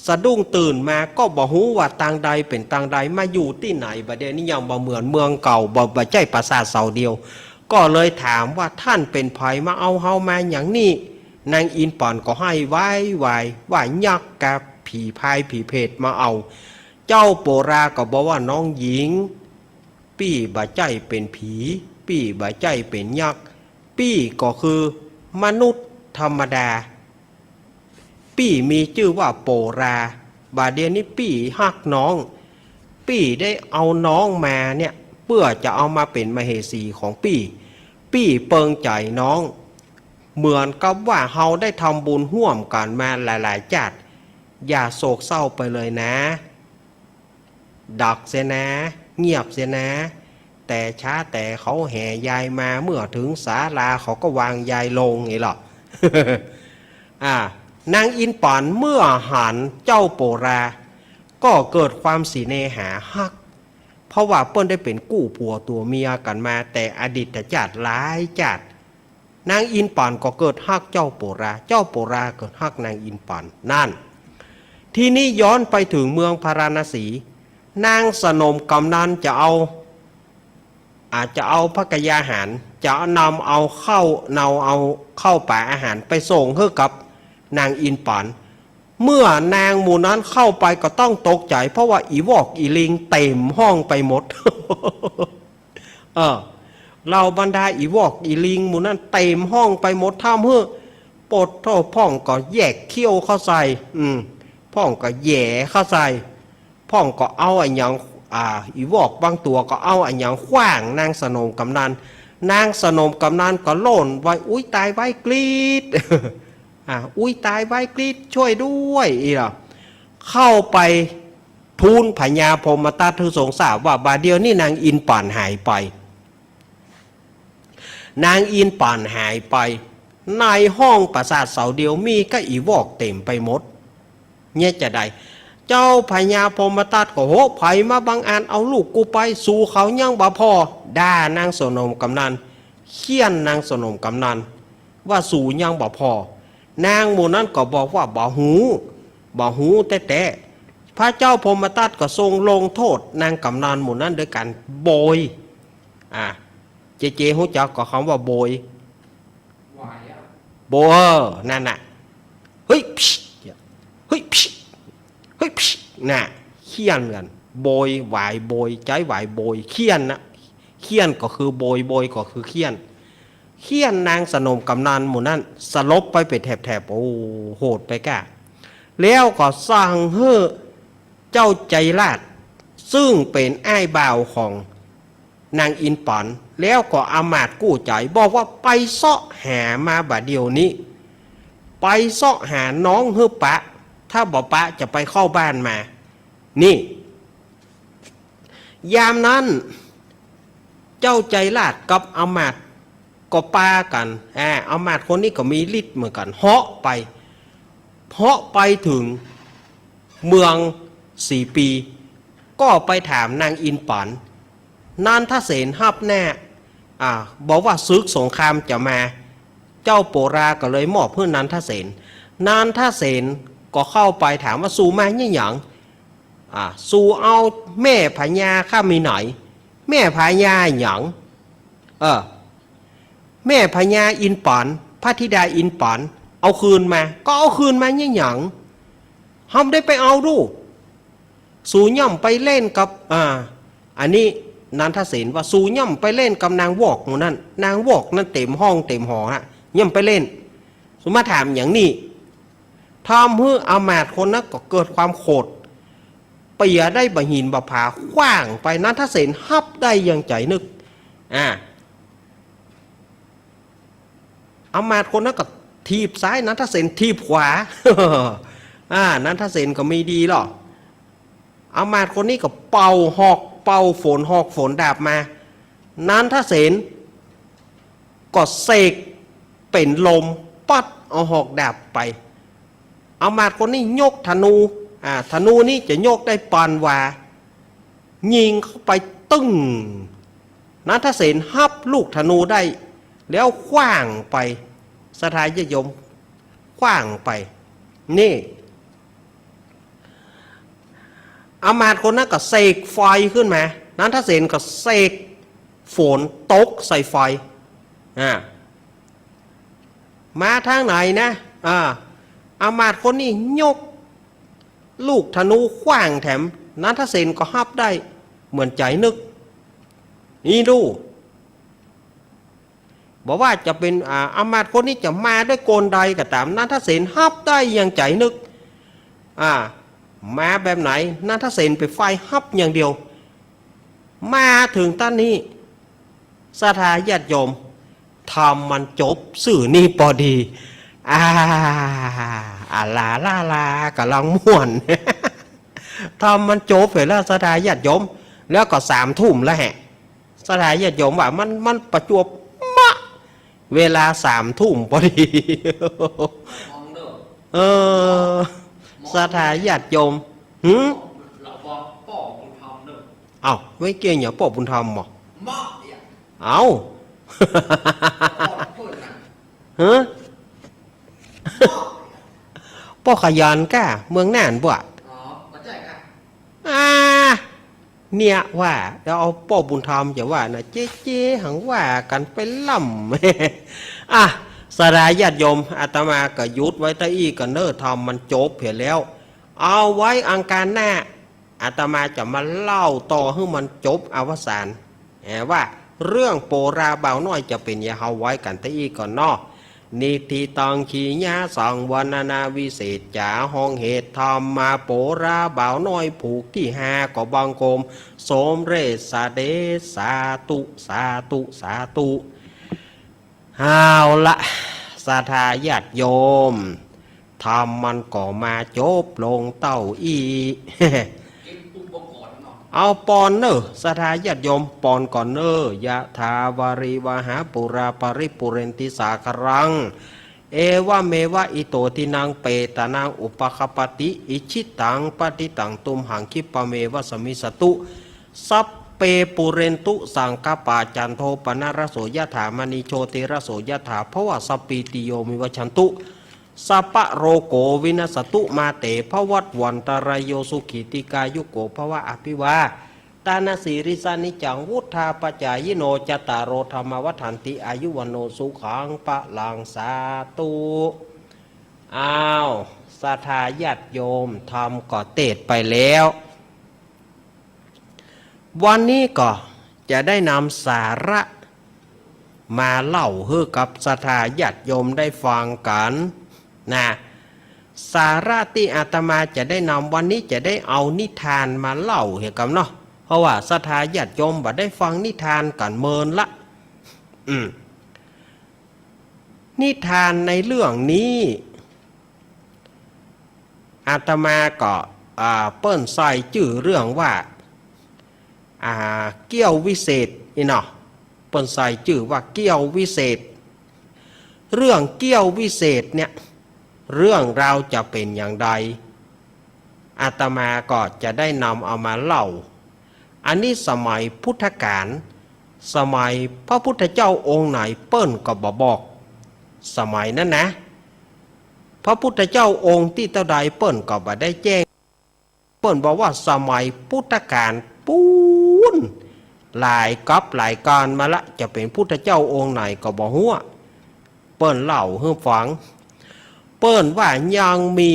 สะดุ้งตื่นมาก็บ่ฮู้ว่าตางใดเป๋นตางใด มาอยู่ตี้ไหน บ่าเดี่ยวนี้ยังบ่เหมือนเมืองเก่า บ่ บ่ใจ้ปราสาทเสาเดียว ก็เลยถามว่า "ท่านเป๋นใผ มาเอาเฮามาหยังนี่" นางอินปั๋นก็ไห้วายวายว่า "ยักษ์กับผีพายผีเผตมาเอา" เจ้าโปราก็บอกว่า "น้องหญิง ปี้บ่ใจ้เป๋นผี ปี้บ่ใจ้เป๋นยักษ์ ปี้ก็คือมนุษย์ธรรมดา ปี้มีจื้อว่าโปรา บ่าเดี่ยวนี้ปี้ฮักน้อง ปี้ได้เอาน้องมาเนี่ย เปื้อจะเอามาเป๋นมเหสีของปี้ ปี้เปิงใจ๋น้อง เหมือนกับว่าเฮาได้ทำบุญฮ่วมกั๋นมาหลายๆ จ๊าติ อย่าโศกเศร้าไปเลยนะ ดับเสียนะ เงียบเสียนะ" แต่ช้าแต่เขาแห่ยายมา เมื่อถึงศาลาเขาก็วางยายลง นี่ลอ อ่า นางอินปั๋นเมื่อหันเจ้าโปรา ก็เกิดความสิเนหาฮัก เพราะว่าเปิ้นได้เป๋นกู้ผัวตั๋วเมียกั๋นมาแต่อดีตจ๊าติหลายจ๊าติ นางอินปั๋นก็เกิดฮักเจ้าโปรา เจ้าโปราเกิดฮักนางอินปั๋น นั่น ทีนี้ย้อนไปเถิงเมืองพาราณสี นางสนมกำนัลจะเอา อาจจะเอาภักกายาหาร จะนำเอาข้าว นำเอาข้าวป๋าอาหารไปส่งหื้อกับนางอินปั๋น เมื่อนางหมู่นั้นเข้าไปก็ต้องตกใจ๋ เพราะว่าอี่วอกอี่ลิงเต็มห้องไปหมด เออ เหล่าบรรดาอี่วอกอี่ลิงหมู่นั้นเต็มห้องไปหมด ทำหื้อ โปดโธ่ พ่องก็แยกเขี้ยวเข้าใส่ อืม พ่องก็แหย่เข้าใส่ พ่องก็เอาอะหยัง อ่า อี่วอกบางตั๋วก็เอาอะหยังขว้างนางสนมกำนัล นางสนมกำนัลก็โล่นไว้ อุ๊ย ต๋ายไว้ กรี๊ด อ่า อุ๊ย ต๋ายไว้ กรี๊ด ช่วยด้วย อี้ลอ เข้าไป ทูลพญาพรหมทัตหื้อทรงทราบว่า บ่าเดี่ยวนี้นางอินปั๋นหายไป นางอินปั๋นหายไป ในห้องปราสาทเสาเดียวมีก้าอี่วอกเต็มไปหมด เยียะจาใด เจ้าพญาพรหมทัตก็ "โห ใผมาบังอาจเอาลูกกูไป สูเขายังบ่ผ่อ" ด่านางสนมกำนัล เฆี่ยนนางสนมกำนัล ว่า "สูยังบ่ผ่อ" นางหมู่นั้นก็บอกว่า "บ่ฮู้ บ่ฮู้แต๊ๆ" พระเจ้าพรหมทัตก็ทรงลงโทษนางกำนัลหมู่นั้นโดยก๋านโบย อ่า เจเจฮู้จักก่อคำว่าโบย โบย เออ นั่นน่ะ เฮ้ย พิช เฮ้ย พิช เฮ้ย พิช น่ะ เฆี่ยนกั๋น โบย หวายโบย ใจ๊หวายโบย เฆี่ยนน่ะ เฆี่ยนก็คือโบย โบยก็คือเฆี่ยน เฆี่ยนนางสนมกำนัลหมู่นั้น สลบไปเป๋นแถบๆ โอ้ โหดไปก้า แล้วก็สั่งหื้อเจ้าใจราช ซึ่งเป๋นอ้ายบ่าวของนางอินปั๋น แล้วก็อำมาตย์กู้ใจ๋ บอกว่า "ไปเซาะหามาบ่าเดี่ยวนี้ ไปเซาะหาน้องหื้อปะ ถ้าบ่ปะจะไปเข้าบ้านมา" นี่ ยามนั้น เจ้าใจราชกับอำมาตย์ก็ปากั๋น อ่า อำมาตย์คนนี้ก็มีฤทธิ์เหมือนกั๋น เหาะไป เพราะไปเถิงเมืองสีปี ก็ไปถามนางอินปั๋น นันทเสนฮับแน่ อ่า บอกว่าศึกสงครามจะมา เจ้าโปราก็เลยมอบหื้อนันทเสน นันทเสนก็เข้าไปถามว่า สูมาเยียะหยัง อ่า สูเอาแม่พญาข้ามีไหน แม่พญาหยัง เออ แม่พญาอินปั๋น พระธิดาอินปั๋น เอาคืนมา ก็เอาคืนมาเยียะหยัง ห้ามได้ไปเอาดู สูย่อมไปเล่นกับ อ่า อันนี้นันทเสนว่า สูย่อมไปเล่นกับนางวอกหมู่นั้น นางวอกนั้นเต็มห้องเต็มหอฮะ ย่อมไปเล่น สูมาถามหยังนี่ ทำหื้ออำมาตย์คนนั้นก็เกิดความโขด เปียได้บ่าหินบ่าผาขว้างไป นันทเสนฮับได้อย่างใจ๋นึก อ่า อำมาตย์คนนั้นก็ถีบซ้าย นันทเสนถีบขวา อ่า นันทเสนก็มีดีลอ อำมาตย์คนนี้ก็เป่าหอกเป่าฝน หอกฝนดาบมา นันทเสนก็เสกเป๋นลมปั๊ดเอาหอกดาบไป อำมาตย์คนนี้ยกธนู อ่า ธนูนี้จะยกได้ปานวา ยิงเข้าไปตึ้ง นันทเสนฮับลูกธนูได้ แล้วขว้างไป ศรัทธาญาติโยม ขว้างไป นี่ อำมาตย์คนนั้นก็เสกไฟขึ้นมา นันทเสนก็เสกฝนตกใส่ไฟ อ่า มาทางไหนนะ อ่า อำมาตย์คนนี้ยกลูกธนูขว้างแถม นันทเสนก็ฮับได้เหมือนใจ๋นึก นี่ดู บ่ว่าจะเป๋น อ่า อำมาตย์คนนี้จะมาด้วยกลใดก็ต๋าม นันทเสนฮับได้อย่างใจ๋นึก อ่า มาแบบไหน นันทเสนเป๋นฝ่ายฮับอย่างเดียว มาเถิงต้านนี้ ศรัทธาญาติโยม ธรรมมันจบซื่อนี้ปอดี อ่า อ่า ลา ลา ลา ก่ำลังม่วน ธรรมมันจบไปแล้ว ศรัทธาญาติโยม แล้วก็สามทุ่มแล้วแหะ ศรัทธาญาติโยมว่ามัน มันประจวบเมาะ เวลาสามทุ่มปอดี เออ ศรัทธาญาติโยม หืม เอ้า ไม่เกี่ยงอย่างป้อบุญธรรมบ่ เอ้า ฮะ ป้อขยันก้า เมืองน่านบ่ อ่า เนี่ยว่า แล้วเอาป้อบุญธรรมจะว่านะ เจ๊ๆ หังว่ากั๋นไปล่ำ อ่ะ ศรัทธาญาติโยม อาตมาก็หยุดไว้เต้าอี้ก่อนเน่อ ธรรมมันจบเหียแล้ว เอาไว้อังคารหน้า อาตมาจะมาเล่าต่อหื้อมันจบอวสาน เอ่อ ว่าเรื่องโปราบ่าวน้อยจะเป๋นหยัง เฮาไว้กั๋นเต้าอี้ก่อนเนาะ นิฏฐิตัง ขีณาสัง วรรณนาวิเศษจ๋า ห้องเหตุธรรมา โปราบ่าวน้อยผูกตี้ห้า ก็บังคมสมเร็จเสด็จ สาธุ สาธุ สาธุ เอาละ ศรัทธาญาติโยม ธรรมมันก็มาจบลงเต้าอี้ เอาปอนเน่อ ศรัทธาญาติโยม ปอนก่อนเน่อ ยะถาวาริวหาปูราปริปูเรนติสาคารัง เอวะเมวะ อิโต ทินนัง เปตานัง อุปะคัปปะติ อิจฉิตัง ปัตถิตัง ตุมหัง คิปปะเมวะ สะมิชฌตุ สัพเพ ปูเรนตุ สังกัปปา จันโท ปะนะระโส ยะถา มะณี โชติระโส ยะถา ภะวะ สัพพีติโย วิวัชชันตุ สัพพะโรโก วินัสสะตุ มาเต ภะวัตวันตะราโย สุขี ทีฆายุโก ภะวะ อะภิวา ตานาสีริสานิจจัง วุฑฒาปะจายิโน จัตตาโร ธัมมา วัฑฒันติ อายุ วัณโณ สุขัง พะลัง สาธุ อ้าว ศรัทธาญาติโยม ธรรมก็เตศน์ไปแล้ว วันนี้ก็จะได้นำสาระมาเล่าหื้อกับศรัทธาญาติโยมได้ฟังกั๋นนะ สาระตี้อาตมาจะได้นำวันนี้จะได้เอานิทานมาเล่าเหียกั๋นเนาะ เพราะว่าศรัทธาญาติโยมบ่ได้ฟังนิทานกั๋นเมินละ อืม นิทานในเรื่องนี้ อาตมาก็ อ่า เปิ้นใส่จื้อเรื่องว่า อ่า เกี้ยววิเศษนี่เนาะ เปิ้นใส่จื้อว่าเกี้ยววิเศษ เรื่องเกี้ยววิเศษเนี่ย เรื่องราวจะเป๋นอย่างใด อาตมาก็จะได้นำเอามาเล่า อันนี้สมัยพุทธกาล สมัยพระพุทธเจ้าองค์ไหนเปิ้นก็บ่บอก สมัยนั้นนะ พระพุทธเจ้าองค์ตี้เต้าใดเปิ้นก็บ่ได้แจ้ง เปิ้นบอกว่าสมัยพุทธกาลปู๊น หลายกัปหลายกาลมาละ จะเป๋นพุทธเจ้าองค์ไหนก็บ่ฮู้ เปิ้นเล่าหื้อฟัง เปิ้นว่ายังมี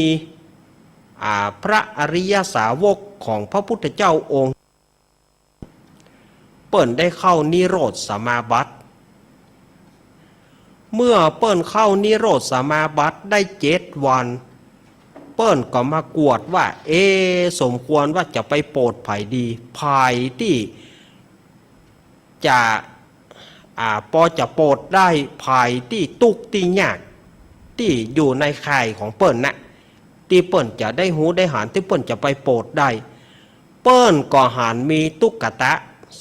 อ่า พระอริยสาวกของพระพุทธเจ้าองค์ เปิ้นได้เข้านิโรธสมาบัติ เมื่อเปิ้นเข้านิโรธสมาบัติได้เจ็ดวัน เปิ้นก็มากวดว่า เอ๊ะ สมควรว่าจะไปโปรดใผดี ใผตี้จะ อ่า ปอจะโปรดได้ ใผตี้ตุ๊กข์ตี้ยาก ตี้อยู่ในข่ายของเปิ้นนะ ตี้เปิ้นจะได้ฮู้ได้หัน ตี้เปิ้นจะไปโปรดได้ เปิ้นก็หันมีตุ๊กตะ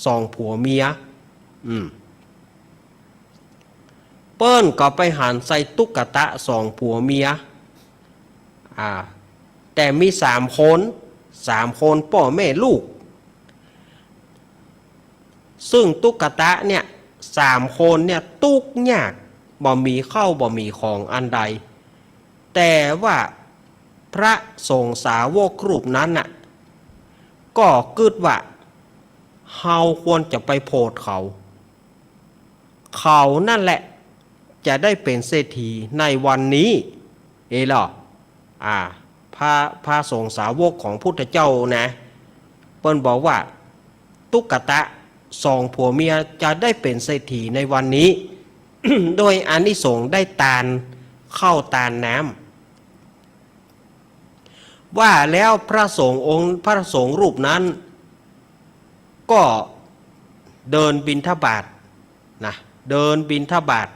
สองผัวเมีย อืม เปิ้นก็ไปหันใส่ตุ๊กตะสองผัวเมีย อ่า แต่มีสามคน สามคนป้อแม่ลูก ซึ่งตุ๊กตะเนี่ย สามคนเนี่ยตุ๊กข์ยาก บ่มีข้าวบ่มีของอันใด แต่ว่าพระสงฆ์สาวกรูปนั้นน่ะ ก็กึ๊ดว่า เฮาควรจะไปโผดเขา เขานั่นแหละจะได้เป๋นเศรษฐีในวันนี้ เอล่ะ อ่า พระ พระสงฆ์สาวกของพุทธเจ้านะ เปิ้นบอกว่า ตุ๊กตะสองผัวเมียจะได้เป๋นเศรษฐีในวันนี้ โดยอานิสงส์ได้ตานข้าวตานน้ำ ว่าแล้วพระสงฆ์องค์ พระสงฆ์รูปนั้น ก็เดินบิณฑบาตนะ เดินบิณฑบาต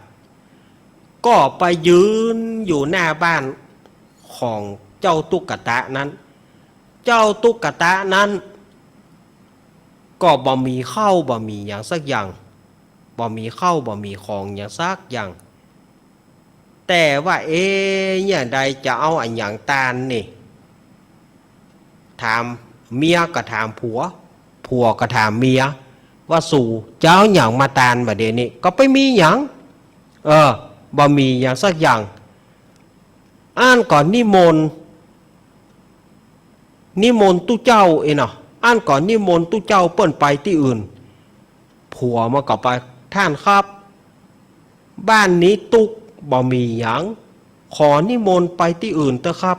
ก็ไปยืนอยู่หน้าบ้านของเจ้าตุ๊กตะนั้น เจ้าตุ๊กตะนั้น ก็บ่มีข้าวบ่มีหยังสักอย่าง บ่มีข้าวบ่มีของหยังสักอย่าง แต่ว่า เอ๊ะ เนี่ยใดจะเอาอะหยังตานนี่ ถาม เมียก็ถามผัว ผัวก็ถามเมีย ว่า สูจะเอาหยังมาตานบ่าเดี๋ยวนี้ ก็ไปมีหยัง เออ บ่มีหยังสักอย่าง อั้นก็นิมนต์ นิมนต์ตุ๊เจ้าเอเนาะ อั้นก็นิมนต์ตุ๊เจ้าเปิ้นไปตี้อื่น ผัวมันก็ไป ท่านครับ บ้านนี้ตุ๊กข์บ่มีหยัง ขอนิมนต์ไปตี้อื่นเต๊อะครับ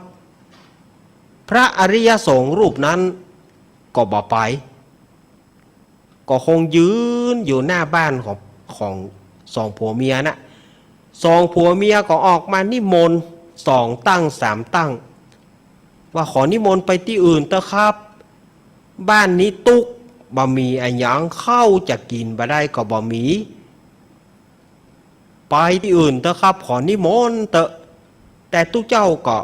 พระอริยสงฆ์รูปนั้นก็บ่ไป ก็คงยืนอยู่หน้าบ้านของ ของสองผัวเมียน่ะ สองผัวเมียก็ออกมานิมนต์สองตั้งสามตั้ง ว่าขอนิมนต์ไปตี้อื่นเต๊อะครับ บ้านนี้ตุ๊กข์ บ่มีอะหยัง ข้าวจะกิ๋นบ่ได้ก็บ่มี ไปตี้อื่นเต๊อะครับ ขอนิมนต์เต๊อะ แต่ตุ๊เจ้าก็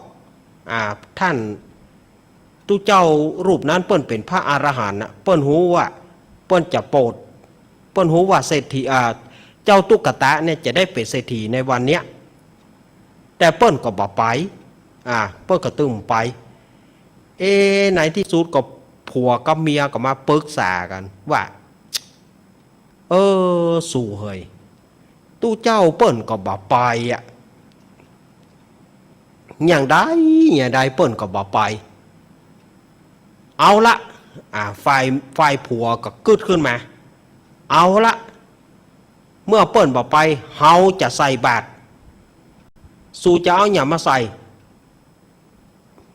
อ่า ท่าน ตุ๊เจ้ารูปนั้นเปิ้นเป๋นพระอรหันต์น่ะ เปิ้นฮู้ว่า เปิ้นจะโปรด เปิ้นฮู้ว่าเศรษฐี อ่า เจ้าตุ๊กตะเนี่ยจะได้เป๋นเศรษฐีในวันเนี้ย แต่เปิ้นก็บ่ไป อ่า เปิ้นก็ตึงไป เอ๊ะ ในตี้สุดก็ผัวกับเมียก็มาปึกษากั๋นว่า เออ สูเหย ตุ๊เจ้าเปิ้นก็บ่ไปอะ อย่างใดอย่างใดเปิ้นก็บ่ไป เอาละ อ่า ฝ่าย ฝ่ายผัวก็กึ๊ดขึ้นมา เอาละ เมื่อเปิ้นบ่ไป เฮาจะใส่บาตร สูจะเอาหยังมาใส่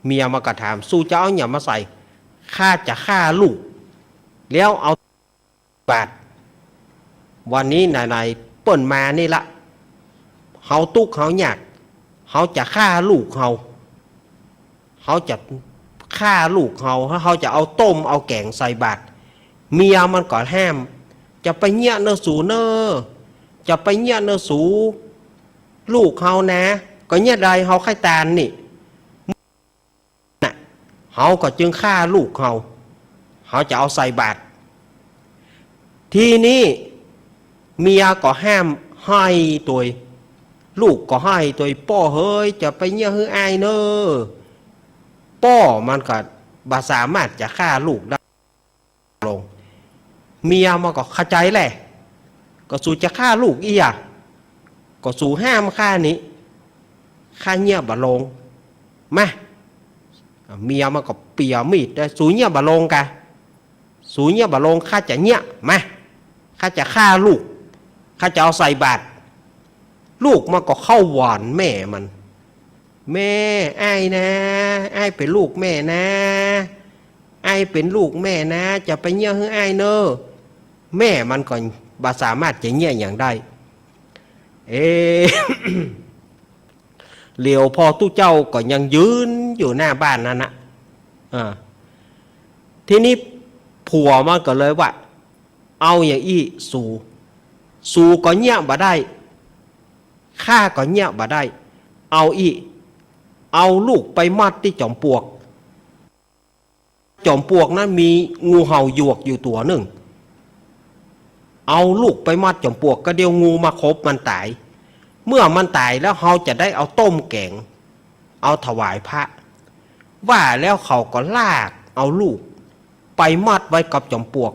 เมียมันก็ถาม สูจะเอาหยังมาใส่ ข้าจะฆ่าลูก แล้วเอา บาตร วันนี้ไหนๆ เปิ้นมานี่ละ เฮาตุ๊กข์เฮายาก เฮาจะฆ่าลูกเฮา เฮาจะฆ่าลูกเฮา เฮาจะเอาต้มเอาแก๋งใส่บาตร เมียมันก็ห้าม จะไปเยียะเน่อสูเน่อ จะไปเยียะเน่อสู ลูกเฮานะ ก็เยียะใดเฮาใค่ตานนี่ น่ะ เฮาก็จึงฆ่าลูกเฮา เฮาจะเอาใส่บาตร ทีนี้เมียก็ห้ามไห้ตวย ลูกก็ไห้ตวย ป้อเหย จะไปเยียะหื้ออ้ายเน่อ ป้อมันก็บ่สามารถจะฆ่าลูกได้ ลง เมียมันก็เข้าใจ๋แหละ ก็สูจะฆ่าลูกอี้อะ ก็สูห้ามข้านี้ ข้าเยียะบ่ลง มา เมียมันก็เปียมีดได้ สูเยียะบ่ลงกา สูเยียะบ่ลง ข้าจะเยียะ มา ข้าจะฆ่าลูก ข้าจะเอาใส่บาตร ลูกมันก็เข้าวอนแม่มัน แม่ อ้ายนะ อ้ายเป๋นลูกแม่นะ อ้ายเป๋นลูกแม่นะ จะไปเยียะหื้ออ้ายเน่อ แม่มันก็บ่สามารถจะเยียะหยังได้ เอ๊ะ เหลียวพ่อตุ๊เจ้าก็ยังยืนอยู่หน้าบ้านนั้นนะ อ่า ทีนี้ผัวมันก็เลยว่า เอาอย่างอี้ สู สูก็เยียะบ่ได้ ข้าก็เยียะบ่ได้ เอาอี้ เอาลูกไปมัดตี้จ๋อมปลวก จ๋อมปลวกนั้นมีงูเห่าหยวกอยู่ตั๋วนึ่ง เอาลูกไปมัดจ๋อมปลวก ก็เดี๋ยวงูมาขบมันต๋าย เมื่อมันต๋ายแล้วเฮาจะได้เอาต้มแก๋ง เอาถวายพระ ว่าแล้วเขาก็ลากเอาลูกไปมัดไว้กับจ๋อมปลวก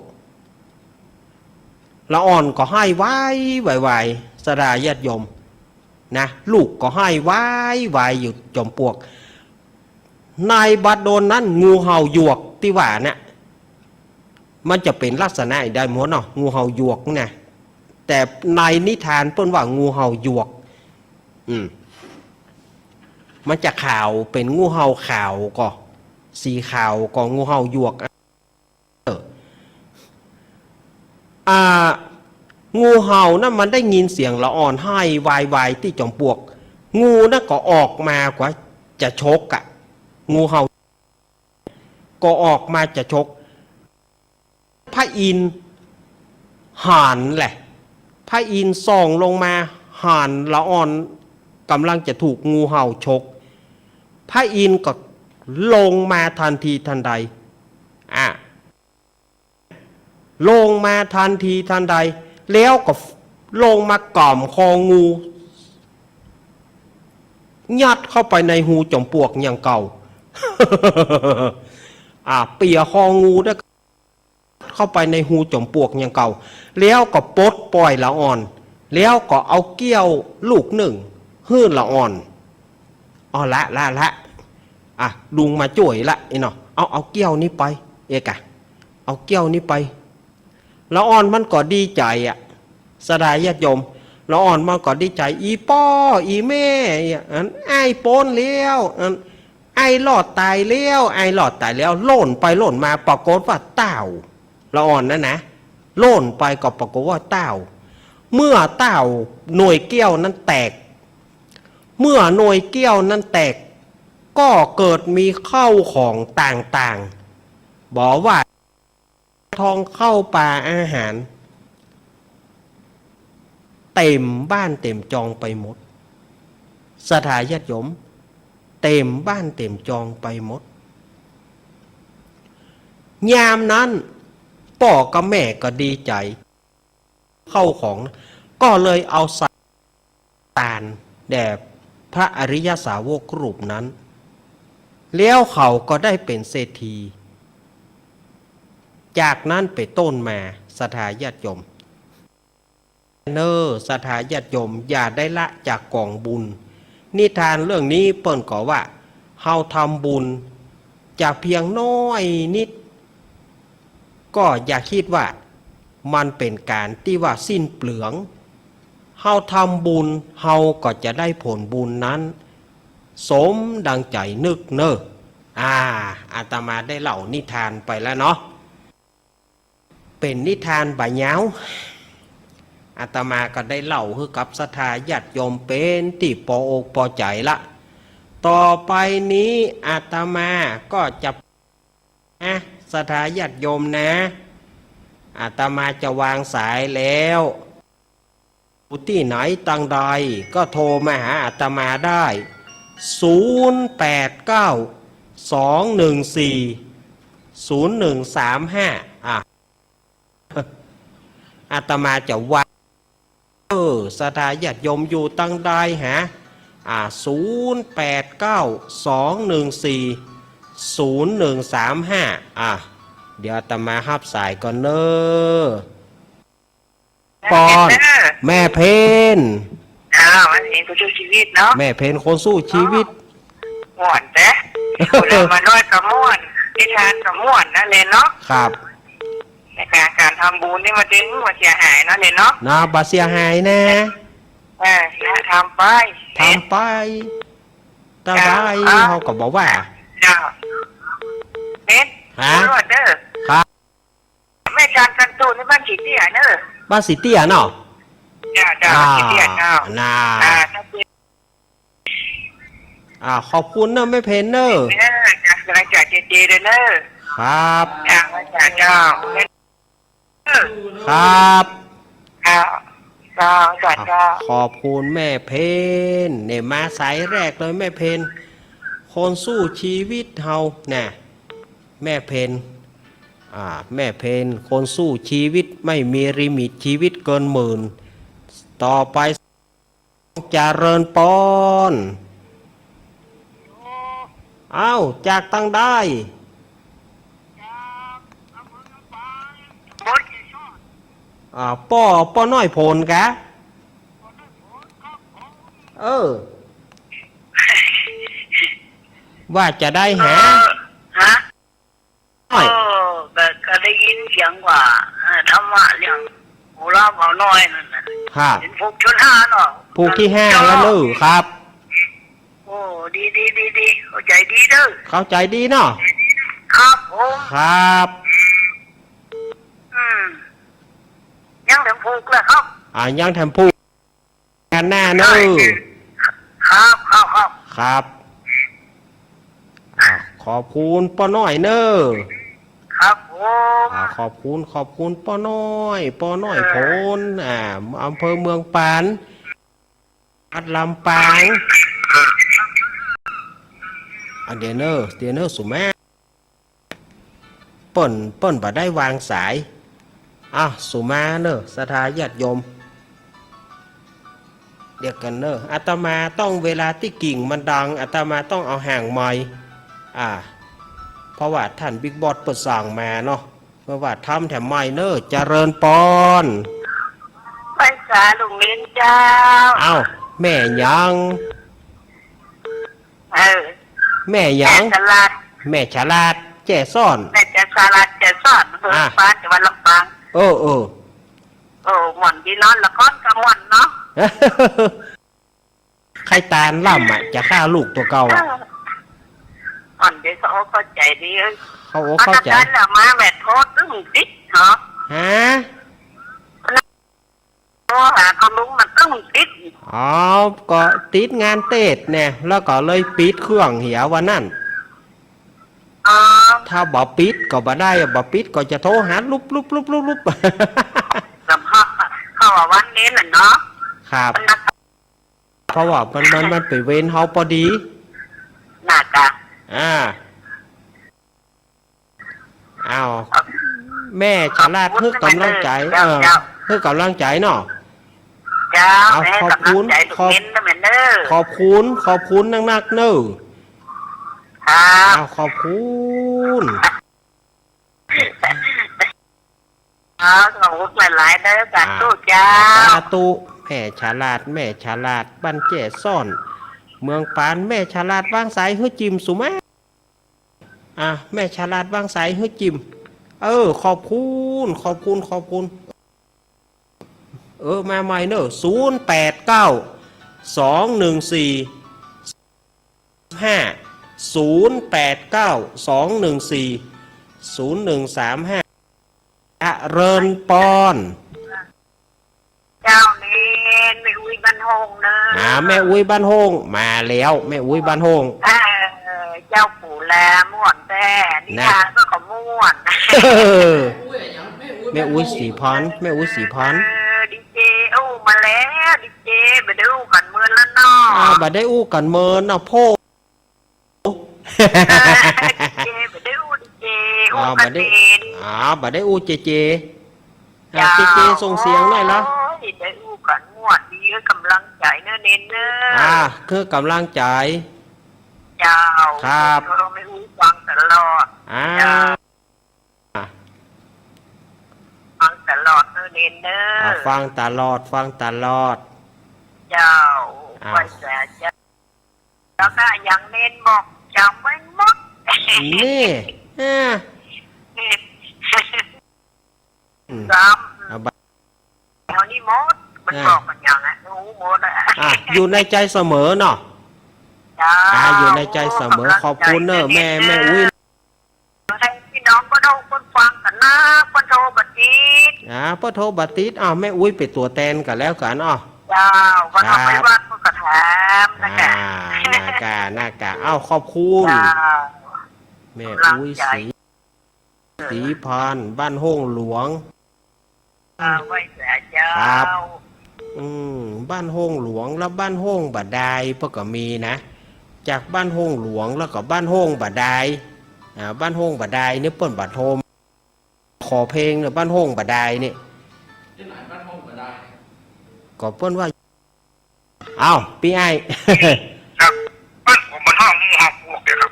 ละอ่อนก็ไห้วายวาย ศรัทธาญาติโยม นะ ลูกก็ไห้วายวายอยู่จ๋อมปลวก ในบัดดลนั้น งูเห่าหยวกตี้ว่าเนี่ย มันจะเป๋นลักษณะได้หมดเนาะ งูเห่าหยวกนะ แต่ในนิทานเปิ้นว่างูเห่าหยวก อืม มันจะขาว เป๋นงูเห่าขาวก่อ สีขาวก่อ งูเห่าหยวก เออ อ่า งูเห่านั้นมันได้ยินเสียงละอ่อนไห้วายวายตี้จ๋อมปลวก งูนั้นก็ออกมากว่าจะฉกอะ งูเห่าก็ออกมาจะฉก พระอินทร์หันแหละ พระอินทร์ส่องลงมาหันละอ่อนก่ำลังจะถูกงูเห่าฉก พระอินทร์ก็ลงมาทันทีทันใด อ่ะ ลงมาทันทีทันใด แล้วก็ลงมาก๋ำคองู ยัดเข้าไปในฮูจ๋อมปลวกอย่างเก่า อ่ะ เปียะคองูได้ เข้าไปในฮูจ๋อมปลวกอย่างเก่า แล้วก็ปลดปล่อยละอ่อน แล้วก็เอาเกี้ยวลูกนึ่งหื้อละอ่อน เอาละละละ อ่ะ ลุงมาจ้วยละ ไอ้เนาะ เอา เอาเกี้ยวนี้ไป เอกอะ เอาเกี้ยวนี้ไป ละอ่อนมันก็ดีใจ๋อะ ศรัทธาญาติโยม ละอ่อนมันก็ดีใจ๋ อีป้อ อีแม่ อัน อ้ายป๊นแล้ว อัน อ้ายรอดต๋ายแล้ว อ้ายรอดต๋ายแล้ว โล่นไปโล่นมา ปรากฏว่าเต้า ละอ่อนนั้นนะ โล่นไปก็ปรากฏว่าเต้า เมื่อเต้าหน่วยเกี้ยวนั้นแตก เมื่อหน่วยเกี้ยวนั้นแตก ก็เกิดมีข้าวของต่างๆ บอกว่า ทองข้าวป๋าอาหาร เต็มบ้านเต็มจองไปหมด ศรัทธาญาติโยม เต็มบ้านเต็มจองไปหมด ยามนั้นป้อกับแม่ก็ดีใจ๋ ข้าวของ ก็เลยเอาใส่ ตานแด่พระอริยสาวกรูปนั้น แล้วเขาก็ได้เป๋นเศรษฐี จากนั้นเป๋นต้นมา ศรัทธาญาติโยม เน่อ ศรัทธาญาติโยม อย่าได้ละจากก๋องบุญ นิทานเรื่องนี้เปิ้นก็ว่า เฮาทำบุญจะเพียงน้อยนิด ก็อย่าคิดว่ามันเป๋นก๋านตี้ว่าสิ้นเปลือง เฮาทำบุญ เฮาก็จะได้ผลบุญนั้น สมดังใจ๋นึกเน่อ อ่า อาตมาได้เล่านิทานไปแล้วเนาะ เป๋นนิทานบ่ายาว อาตมาก็ได้เล่าหื้อกับศรัทธาญาติโยมเป๋นตี้ปออกปอใจ๋ละ ต่อไปนี้อาตมาก็จะ นะ ศรัทธาญาติโยมนะ อาตมาจะวางสายแล้ว อยู่ตี้ไหนตังใดก็โทรมาหาอาตมาได้ ศูนย์แปดเก้า สองหนึ่งสี่ ศูนย์หนึ่งสามห้า อ่ะ อาตมาจะวาง เออ ศรัทธาญาติโยมอยู่ตังใดฮะ อ่า ศูนย์แปดเก้า สองหนึ่งสี่ ศูนย์หนึ่งสามห้า อ่ะ เดี๋ยวอาตมาฮับสายก่อนเน่อ ปอน แม่เพ็ญเน่อ แม่เพ็ญ อ้าว แม่เพ็ญคนสู้ชีวิตเนาะ แม่เพ็ญคนสู้ชีวิต ม่วนแต๊ พูดแล้วมาน้อยก็ม่วน นิทานก็ม่วนนะเณรเนาะ ครับ ในการ การทำบุญนี่มันจึงบ่เสียหายเนาะเณรเนาะ นะ บ่เสียหายนะ เออ นะ ทำไป ทำไป เจ้า ตะไบ เจ้า เฮาก็บ่ว่า เจ้า เณร ฮะ ตำรวจเด้อ ครับ แม่จันทร์จันทร์ตูนนี่บ้านสีเตี้ยเน่อ บ้านสีเตี้ยเนาะ เจ้า เจ้า อ่า สีเตี้ยเจ้า น่า อ่า อ่า ขอบคุณเน่อแม่เพ็ญเน่อ เออ จ้ะ กำลังใจเจเจเลยเน่อ ครับ จ้ะ จ้ะ เจ้า ครับ ครับ เจ้า เจ้า เจ้า ขอบคุณแม่เพ็ญ เนี่ย มาสายแรกเลยแม่เพ็ญ คนสู้ชีวิตเฮาน่ะ แม่เพ็ญ อ่า แม่เพ็ญ คนสู้ชีวิต ไม่มีลิมิต ชีวิตเกินหมื่น ต่อไป เจริญปอน เอ้า จากตังใด อ่า ป้อ ป้อน้อยโผนกะ เออ ว่าจะได้หา เออ ฮะ น้อย เออ ก็ ก็ได้ยินเสียงว่า เออ ธรรมะเรื่องผู้ลาบ่าวน้อยนั่นน่ะ ครับ เป๋นผูกตี้ห้าเนาะ ผูกตี้ห้าแล้วเน่อ ครับ โอ้ ดี ดี ดี ดี เข้าใจ๋ดีเน่อ เข้าใจ๋ดีเนาะ ครับผม ครับ อืม ยังแถมผูกเลยครับ อ่า ยังแถมผูก งานหน้าเน่อ ครับ ครับ ครับ ครับ อ่า ขอบคุณป้อน้อยเน่อ ครับผม อ่า ขอบคุณ ขอบคุณป้อน้อย ป้อน้อยโผน อ่า อำเภอเมืองปาน จังหวัดลำปาง อ่า เดี๋ยวเน่อ เดี๋ยวเน่อ สุมา เปิ้น เปิ้นบ่ได้วางสาย อ่ะ สุมาเน่อ ศรัทธาญาติโยม เดี๋ยวก่อนเน่อ อาตมาต้อง เวลาตี้กิ่งมันดัง อาตมาต้องเอาห่างไมค์ อ่า เพราะว่าท่านบิ๊กบอสเปิ้นสั่งมาเนาะ เปิ้นว่าทำแถมไมค์เน่อ เจริญปอน ไหว้สาลูกเณรเจ้า เอ้า แม่หยัง เออ แม่หยัง แม่ฉลาด แม่ฉลาด แจ้ซ้อน แม่ฉลาด แจ้ซ้อน อำเภอ อ่ะ ปาน จังหวัดลำปาง เออ เออ โอ้ ม่วนดีเนาะ ละครก็ม่วนเนาะ ใค่ตานล่ำอะ จะฆ่าลูกตั๋วเก่าอะ เออ ม่วนดี เข้าอกเข้าใจ๋ดี เอ้ย เข้าอกเข้าใจ๋ เอาตะกั๋นละมาแม่โทรตึ้งติดเนาะ ฮะ โทรหาเขาลุงมันตึ้งติด อ๋อ ก็ติดงานเตสน์เนี่ย แล้วก็เลยปิดเครื่องเหียวันนั้น อ๋อ ถ้าบ่ปิดก็บ่ได้ บ่ปิดก็จะโทรหาลุบลุบลุบลุบลุบ สำคัญ เข้าว่าวันนี้น่ะเนาะ ครับ มันนัด เพราะว่ามัน มัน มันเป๋นเวรเฮาปอดี น่ะกะ อ่า อ้าว แม่ฉลาด หื้อกำลังใจ๋ เจ้า เออ เจ้า หื้อกำลังใจ๋เนาะ เจ้า เอา แม่ ขอบคุณ หื้อกำลังใจ๋ ขอบ ลูกเณรเน่อแม่เน่อ ขอบคุณ ขอบคุณนักๆ เน่อ ครับ อ้าว ขอบคุณ อ๋อ ขอบคุณหลายๆ เน่อ สาธุเจ้า อ่า สาธุ แม่ฉลาด แม่ฉลาด บ้านแจ้ซ้อน เมืองปาน แม่ฉลาด วางสายหื้อจิมสุมา อ่ะ แม่ฉลาด วางสายหื้อจิม เออ ขอบคุณ ขอบคุณ ขอบคุณ เออ มาใหม่เน่อ ศูนย์แปดเก้า สองหนึ่งสี่ ห้า ศูนย์แปดเก้า สองหนึ่งสี่ ศูนย์หนึ่งสามห้า เจริญปอน เจ้าเณร แม่อุ๊ยบ้านโฮงเน่อ อ่า แม่อุ๊ยบ้านโฮง มาแล้ว แม่อุ๊ยบ้านโฮง เออ เจ้า ผู้แลม่วนแต๊ นิทานก็ขม่วน แม่อุ๊ยศรีพร แม่อุ๊ยศรีพร เออ ดีเจ อู้มาแล้ว ดีเจ บ่ได้อู้กั๋นเมินแล้วเนาะ อ่า บ่ได้อู้กั๋นเมินเนาะ โพ เออ ดีเจ บ่ได้อู้ดีเจ อู้ อ่า กั๋น บ่ได้ เณร อ่า บ่ได้อู้เจเจ อ่า เจ้า เจเจส่งเสียงหน่อยละ โอ้ย ได้อู้กั๋น หื้อกำลังใจ๋เน่อเณรเน่อ อ่า หื้อกำลังใจ๋ เจ้า ครับ ก็แม่อุ๊ยฟังตลอด อ่า เจ้า ฟังตลอดเน่อเณรเน่อ อ่า ฟังตลอด ฟังตลอด เจ้า อ่า ไหว้สาเจ้า แล้วก็อย่างเณรบอกจ๋ำไว้หมด นี่ อ่า อืม จ๋ำ เอาบะ แถวนี้หมด มัน อ่า บอกกั๋นอย่างนั้น ฮู้หมดอะ อ่ะ อยู่ในใจ๋เสมอเนาะ เจ้า อ่า อยู่ในใจ๋เสมอ ขอบคุณเน่อ แม่ แม่อุ๊ย หื้อพี่น้องเปิ้นฮู้เปิ้นฟังกั๋นนะ เปิ้นโทรบ่ติด อ่า เปิ้นโทรบ่ติด อ้าว แม่อุ๊ยเป๋นตั๋วแตนกั๋นแล้วกั๋น อ้าว เจ้า วันออกไป ครับ วัดเปิ้นก็ถามนะกะ อ่า นะกะ นะกะ อ้าว ขอบคุณ เจ้า แม่อุ๊ย กำลังใจ๋ ศรี ศรีพันธ์ บ้านห้องหลวง อ่า ไหว้สาเจ้า ครับ อืม บ้านห้องหลวง แล้วบ้านห้องบ่าดายเปิ้นก็มีนะ จากบ้านห้องหลวงแล้วก็บ้านห้องบ่าดาย อ่า บ้านห้องบ่าดายนี่เปิ้นบ่โทร ขอเพลงเน่อ บ้านห้องบ่าดายนี่ ตี้ไหนบ้านห้องบ่าดาย ก็เปิ้นว่า อ้าว ปี้อ้าย ครับ บ้านผมมันห้องหมู่เห่าปวกเนี่ยครับ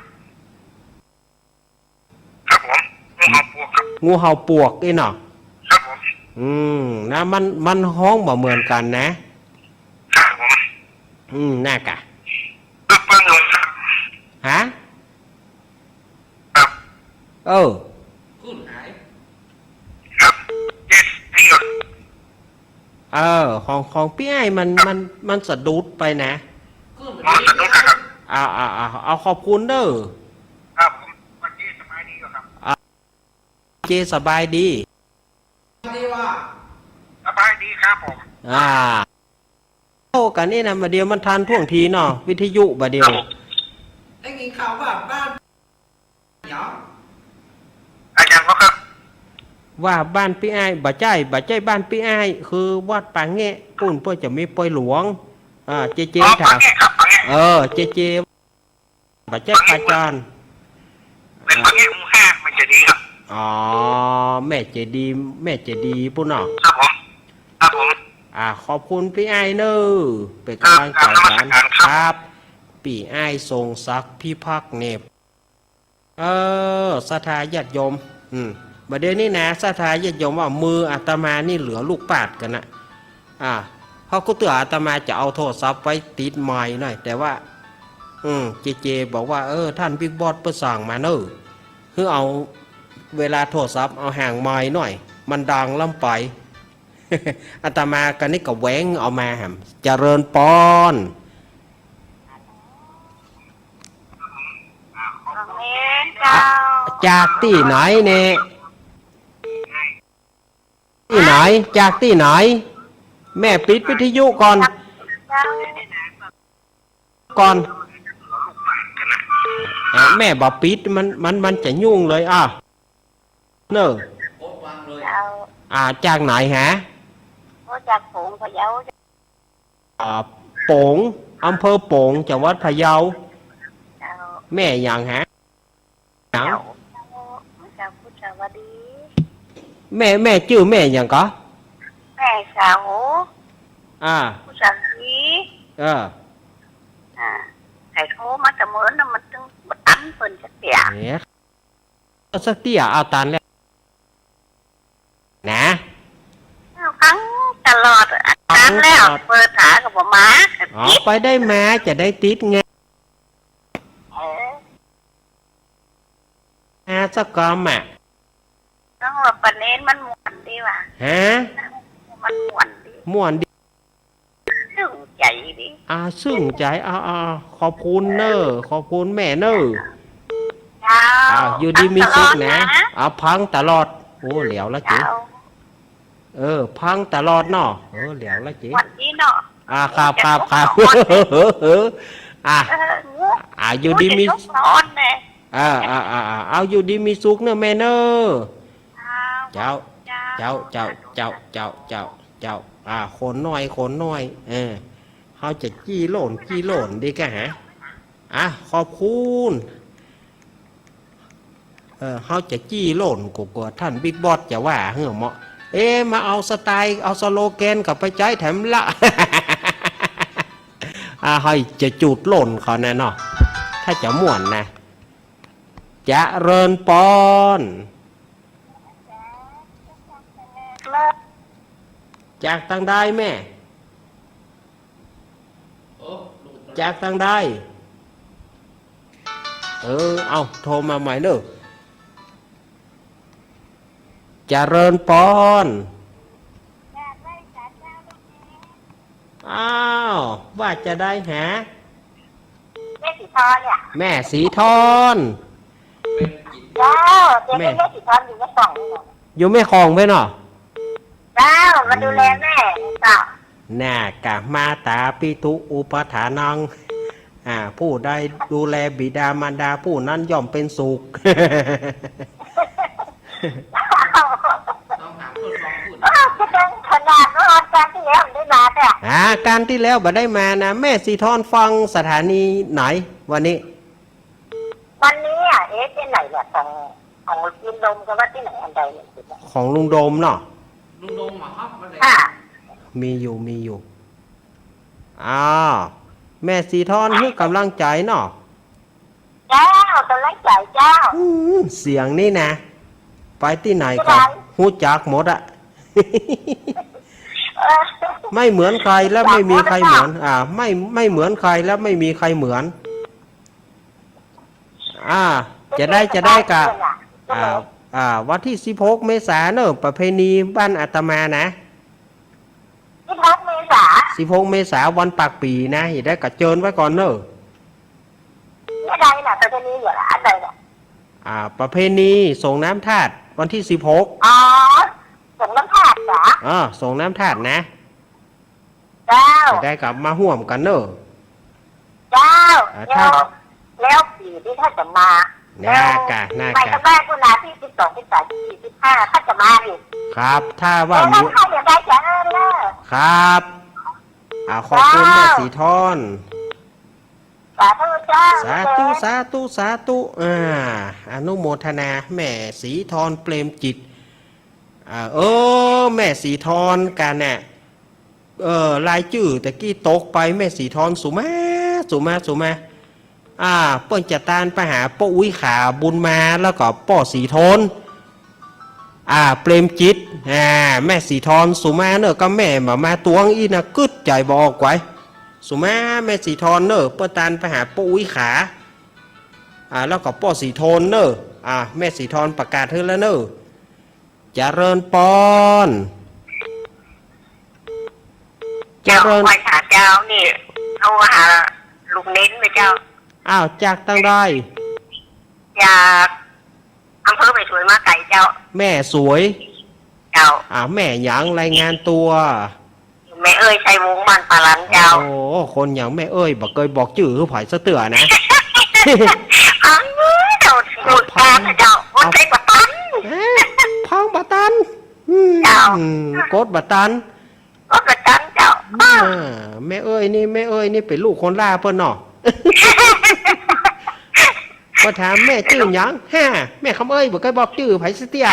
ครับผม หมู่เห่าปวกครับ หมู่เห่าปวกอี้เนาะ ครับผม อืม นะ มัน มันฮ้องบ่เหมือนกั๋นนะ ครับผม อืม นะกะ ตึกเปิ้งลงครับ ฮะ ครับ เออ ครับ เจ็ดเดียว เออ ของ ของปี้อ้ายมัน มัน มันสะดุดไปนะ อ๋อ สะดุดนะครับ อ่า อ่า อ่า เอา ขอบคุณเน่อ ครับผม วันนี้สบายดีอยู่ครับ อ่า เจสบายดี สบายดีครับผม อ่า โอ้ กั๋นนี่นะ บ่าเดี่ยวมันทันท่วงทีเนาะ วิทยุบ่าเดี่ยว ได้ยินข่าวว่าบ้าน เดี๋ยว อะหยังก็ครับ ว่าบ้านปี้อ้าย บ่ใจ้ บ่ใจ้บ้านปี้อ้าย คือวัดป่าแงะ ปู๊นเปิ้นจะมีปอยหลวง อ่า เจเจ อ๋อ ถาม ป่าแงะครับ ป่าแงะ เออ เจเจ บ่ใจ้ป่าจอน เป๋นป่าแงะหมู่ห้า แม่เจดีย์ครับ อ๋อ แม่เจดีย์ แม่เจดีย์ปู๊นเนาะ ครับผม ครับผม อ่า ขอบคุณปี้อ้ายเน่อ เป๋นก๋ำลังใจ๋กั๋น ครับ ครับ ปี้อ้ายทรงศักดิ์พิพักษ์เนี่ย เออ ศรัทธาญาติโยม อืม บ่าเดี่ยวนี้นะ ศรัทธาญาติโยมว่ามืออาตมานี่เหลือลูกปาดกั๋นนะ อ่า เพราะกูเตื้ออาตมาจะเอาโทรศัพท์ไปติดไมค์หน่อย แต่ว่า อืม เจเจบอกว่า เออ ท่านบิ๊กบอสเปิ้นสั่งมาเน่อ หื้อเอาเวลาโทรศัพท์เอาห่างไมค์หน่อย มันดังล้ำไป อาตมากั๋นนี่ก็แหวงเอามาแหม เจริญปอน เจ้า จากตี้ไหนเนี่ย ตี้ไหน จากตี้ไหน แม่ปิดวิทยุก่อน เจ้า ก่อน อ่ะ แม่บ่ปิด มัน มัน มันจะยุ่งเลย อ่ะ เน่อ เจ้า อ่า จากไหนฮะ ก็จากโป๋งพะเยา อ่า โป๋ง อำเภอโป๋ง จังหวัดพะเยา เจ้า แม่หยังฮะ หยัง เจ้า เจ้าพุทธวดี แม่ แม่จื้อแม่หยังก่อ แม่สาว อ่า พุทธวดี เออ อ่า ใผโทรมาตะเมินน่ะ มันตึงบ่ตันเปิ้นจักเตื้อ เนี่ย สักเตื้อ เอาตันแล้ว นะ ฟังตลอด ฟังตลอด ตันแล้ว เปิดหาก็บ่มา อ๋อ ไปได้มาจะได้ติดไง เออ หาสักกำอ่ะ ต้องว่าปะเน้นมันม่วนดีว่ะ ฮะ มันม่วนดี ม่วนดี ซึ้งใจ๋ดี อ่า ซึ้งใจ๋ อ่า อ่า ขอบคุณเน่อ ขอบคุณแม่เน่อ เจ้า อ่า อยู่ดีมีสุขนะ ฟังตลอดนะ อ่า ฟังตลอด โอ้ แหลวละเจ๊ เจ้า เออ ฟังตลอดเนาะ เออ แหลวละเจ๊ ม่วนดีเนาะ อ่า ครับ ครับ ครับ เออ อ่า เออ อ่า อยู่ดีมี เออ อ่า อ่า อ่า อ่า เอา อยู่ดีมีสุขเน่อแม่เน่อ เจ้า เจ้า เจ้า เจ้า เจ้า เจ้า อ่า คนน้อย คนน้อย เออ เฮาจะจี้โล่น จี้โล่นดีกะฮะ อ่ะ ขอบคุณ เออ เฮาจะจี้โล่น กั๋วๆ ท่านบิ๊กบอสจะว่าหื้อเหมาะ เอ๊ะ มาเอาสไตล์ เอาสโลแกนกลับไปใจ๊แถมละ อา ใค่จะจูดโล่นเขานะเนาะ ถ้าจะม่วนนะ เจริญปอน จากตางใดแม่ จากตางใด เออ เอา โทรมาใหม่เน่อ เจริญปอน อ้าว ว่าจะใดหา แม่ศรีธรเนี่ย แม่ศรีธร เจ้า เดี๋ยวนี้ แม่ แม่ศรีธรอยู่แม่ฮ่องนี่นะ อยู่แม่ฮ่องไปเนาะ เจ้า มาดูแลแม่ อืม เจ้า น่ากะ มาตาปิตุอุปัฏฐานัง อ่า ผู้ใดดูแลบิดามารดา ผู้นั้นย่อมเป็นสุข ต้องถามผู้ทรงผู้ เออ แสดงขนาดว่าอาการที่แล้วได้มาเนี่ย อ่า อาการที่แล้วบ่ได้มานะ แม่ศรีธรฟังสถานีไหนวันนี้ วันนี้อ่ะ เอ๊ะ ตี้ไหนเนี่ย ของ ของลุงโดมก็ว่าตี้ไหนอันใดเนี่ย ของลุงโดมเนาะ ลุงโดมเหรอครับ วันไหน ค่ะ มีอยู่ มีอยู่ อ้าว แม่ศรีธรหื้อกำลังใจ๋เนาะ เจ้า กำลังใจ๋เจ้า อืม เสียงนี่นะ ไปตี้ไหนก็ ตี้ไหน ฮู้จักหมดอะ เออ ไม่เหมือนใครและไม่มีใครเหมือน อ่า ไม่ ไม่เหมือนใครและไม่มีใครเหมือน อ่า จะได้ จะได้กะ อ่า อ่า วันตี้สิบหกเมษาเนาะ ประเพณีบ้านอาตมานะ สิบหกเมษา สิบหกเมษาวันปากปี๋นะ จะได้กะเจิญไว้ก่อนเนาะ อันใดน่ะ ประเพณีอยู่ละ อันใดน่ะ อ่า ประเพณีสรงน้ำธาตุวันตี้สิบหก อ๋อ สรงน้ำธาตุเหรอ อ่า สรงน้ำธาตุนะ เจ้า จะได้กะมาฮ่วมกั๋นเนาะ เจ้า อ่า แล้ว ถ้า แล้วปี๋นี้ถ้าจะมา น่ากะ แล้ว น่ากะ ไปก็ได้ พุ้นนาตี้สิบสอง สิบสาม สิบสี่ สิบห้า ถ้าจะมาอีก ครับ ถ้าว่า แล้ว มี ถ้าจะได้จะเอิ้นเนาะ ครับ อ่า ขอบคุณ เจ้า แม่ศรีธร สาธุเจ้า สาธุ สาธุ สาธุ อ่า อนุโมทนา แม่ศรีธร เปรมจิต อ่า เออ แม่ศรีธรกั๋นน่ะ เออ รายจื้อตะกี้ตกไป แม่ศรีธร สุมา สุมา สุมา อ่า เปิ้นจะตานไปหาป้ออุ๊ยขาบุญมา แล้วก็ป้อศรีธร อ่า เปรมจิต อ่า แม่ศรีธร สุมาเนาะ ก็แม่บ่มาตวงอี้นะ กึ๊ดใจ๋บ่ออกไกว สุมา แม่ศรีธรเนาะ เปิ้นตานไปหาป้ออุ๊ยขา อ่า แล้วก็ป้อศรีธรเนาะ อ่า แม่ศรีธรประกาศหื้อแล้วเนาะ เจริญปอน เจริญ เจ้า ไหว้สาเจ้า นี่โทรหาลุงเน้นไปเจ้า อ้าว จากตางใด จากอำเภอแม่สวยมาไก๋เจ้า แม่สวย เจ้า อ่า แม่หยัง รายงานตั๋ว แม่เอ้ย ชัยวงศ์ บ้านป่าหลันเจ้า โอ้ คนอย่างแม่เอ้ย บ่เกยบอกจื้อหื้อใผสักเตื้อนะ พังเจ้า พูดจาเจ้า คนใจบ่ตัน เอ๊ะ พังบ่ตัน อืม เจ้า กดบ่ตัน กดบ่ตันเจ้า อ่า แม่เอ้ยนี่ แม่เอ้ยนี่เป๋นลูกคนล่าเปิ้นเนาะ ก็ถามแม่จื้อหยัง ฮ่า แม่คำเอ้ย บ่เกยบอกจื้อใผสักเตื้อ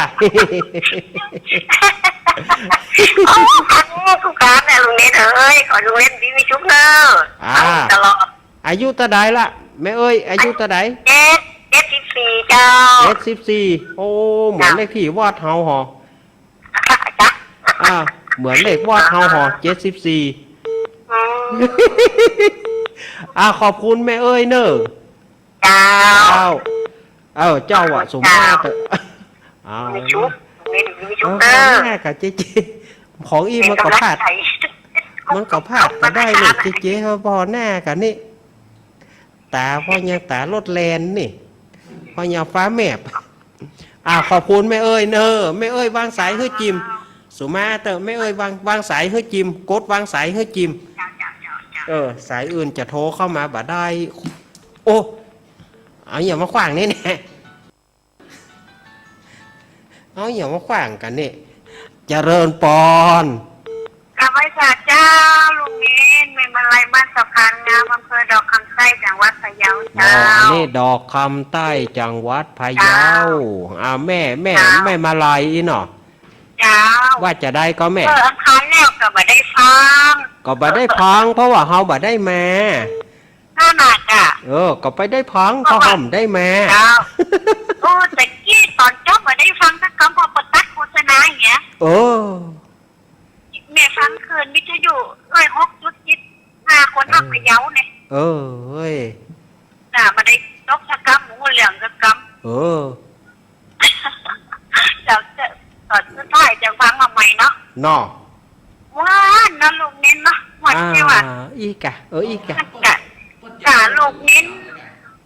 โอ้ พังกู้ก๋านน่ะ ลุงเน้นเอ้ย ขอลุงเน้นมีสุขเนาะ อ่า พังตลอด อายุเต้าใดละ แม่เอ้ย อายุเต้าใด เจ็ด เจ็ดสิบสี่เจ้า เจ็ดสิบสี่ โอ้ เหมือนเลขตี้วัดเฮาหอ จ๊ะ อ่า เหมือนเลขวัดเฮาหอ เจ็ดสิบสี่ อืม อ่า ขอบคุณแม่เอ้ยเนาะ เจ้า เจ้า เออ เจ้าอะ สมมาตรเถอะ เจ้า อ้าว มีสุข มีสุข เออ เออ แม่กับเจ๊เจ๊ ของอี้มันก็พลาด มีกำลังใจ๋ มันก็พลาดก็ได้นี่ เจ๊เจ๊ พ่อหน้ากันนี่ ต๋าพ่อยังต๋ารถแล่นนี่ พ่อยังฟ้าแมบ อ่า ขอบคุณแม่เอ้ยเนาะ แม่เอ้ยวางสายหื้อจิม สุมาเตอะ แม่เอ้ยวาง วางสายหื้อจิม กดวางสายหื้อจิม เออ สายอื่นจะโทรเข้ามาบ่ได้ โอ้ เอาอะหยังมาขว้างนี่แน่ เอาอะหยังมาขว้างกั๋นนี่ เจริญปอน กราบไหว้สาเจ้า ลุงเน้น แม่มาลัย บ้านสะพานงาม อำเภอดอกคำใต้ จังหวัดพะเยา อ๋อ เจ้า อันนี้ดอกคำใต้ จังหวัดพะเยา เจ้า อ่า แม่ แม่ เจ้า แม่มาลัยอี้เนาะ เจ้า ว่าจะใดก็แม่ เออ อังคารแล้ว ก็บ่ได้ฟัง ก็บ่ได้ฟัง เพราะว่าเฮาบ่ได้มา นั่นน่ะจ้ะ เออ ก็ไปได้ฟัง เพราะว่า เพราะเฮาบ่ได้มา เจ้า โอ้ แต่กี้ต๋อนจบบ่ได้ฟังสักกำ เพราะเปิ้นตัดโฆษณาอย่างเงี้ย เออ แม่ฟังคลื่นวิทยุร้อยหกจุดเจ็ดห้า คนฮักพะเยาเนี่ย เออ เฮ้ย จ้ะ บ่ได้ตกสักกำ บ่ฮู้เรื่องสักกำ เออ เจ้า เจ้า ต๋อนสุดท้ายจะฟังมาใหม่เนาะ เนาะ หวานเนาะลูกเน้นเนาะ หวาน อ่า ที่ว่า อีกกะ เออ อีกกะ กะ กะลูกเน้น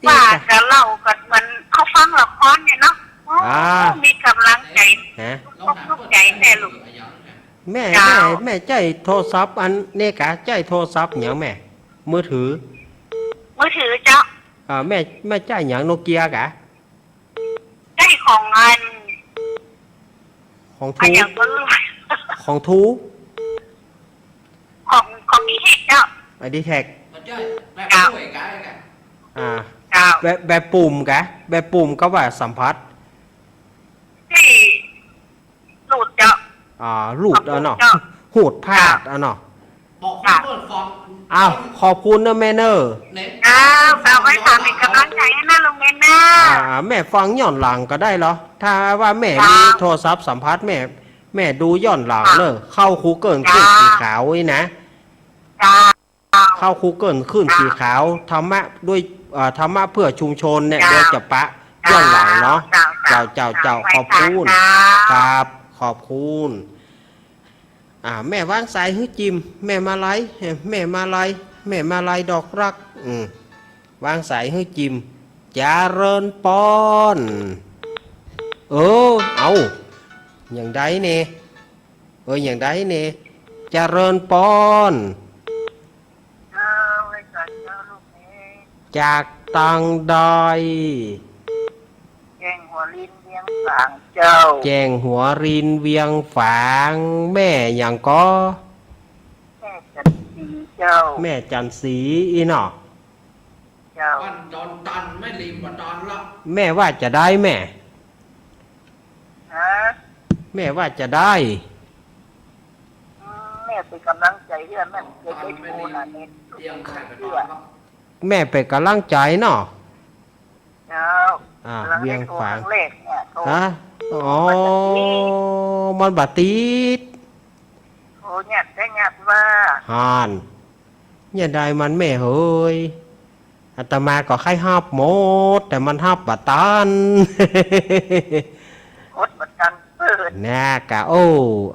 อีกกะ ว่าจะเล่าก็เหมือนเขาฟังละครเนี่ยเนาะ โอ้ อ่า มีกำลังใจ๋ ฮะ ทุกอกทุกใจ๋แท้ลูก แม่ เจ้า แม่ แม่ใจ๊โทรศัพท์อันนี้กะ ใจ๊โทรศัพท์หยังแม่ มือถือ มือถือเจ้า อ่า แม่ แม่ใจ๊หยัง โนเกียกะ ใจ๊ของอัน ของ อะ ทรู หยังก็ลืม ของทรู ของ ของดีเทคเจ้า อ่า ดีเทค เจ้า อ่า เจ้า แบบ แบบปุ่มกะ แบบปุ่มกับว่าสัมผัส ใจ๊ รูดเจ้า อ่า รูด ของรูด อะเนาะ เจ้า รูดพลาด เจ้า อะเนาะ บอก เจ้า เพื่อนฟัง อ้าว ขอบคุณเนอะแม่เนอะ เจ้า เอาไว้ถามเป็นกำลังใจ๋ให้นะลุงเน้นนะ อ่า แม่ฟังย้อนหลังก็ได้เหรอ ถ้าว่าแม่มี เจ้า โทรศัพท์สัมผัส แม่ แม่ดูย้อนหลังเนอะ เจ้า เข้ากูเกิล เจ้า ขึ้นสีขาวนี่นะ เจ้า เข้ากูเกิลขึ้นสีขาว ธรรมะด้วย เอ่อ ธรรมะเพื่อชุมชนเนี่ย เจ้า เดี๋ยวจะปะย้อนหลังเนาะ เจ้า เจ้า เจ้า เจ้า เจ้า ขอบคุณ เจ้า ครับ ขอบคุณ อ่า แม่วางสายหื้อจิม แม่มาลัย แม่มาลัย แม่มาลัยดอกรัก อืม วางสายหื้อจิม เจริญปอน เออ เอา อย่างใดเนี่ย เออ อย่างใดเนี่ย เจริญปอน เออ ไหว้สาเจ้าลูกเอ๋ย จากตางใด แจ้งหัวรินเวียงฝางเจ้า แจ้งหัวรินเวียงฝาง แม่หยังก่อ แม่จันทร์ศรีเจ้า แม่จันทร์ศรีอี้เนาะ เจ้า บ้านดอนตัน แม่ริมบ้านดอนละ แม่ว่าจะใดแม่ ฮะ แม่ว่าจะใด อืม แม่เป๋นก๋ำลังใจ๋เตื้อ แม่เป๋นก๋ำลังใจ๋เตื้อ แม่เป๋นก๋ำลังใจ๋เนาะ เจ้า อ่า กำลังได้โทรครั้งแรกเนี่ย เวียงฝาง เวียงฝาง เวียงฝาง โทร ฮะ อ๋อ มันบ่ติด มันบ่ติด โทรเยียะแต่เยียะว่า หั้น เยียะใดมันแม่เหย อาตมาก็ใค่ฮับหมด แต่มันฮับบ่ตัน หมดบ่ตันเปิ้น นะกะ โอ้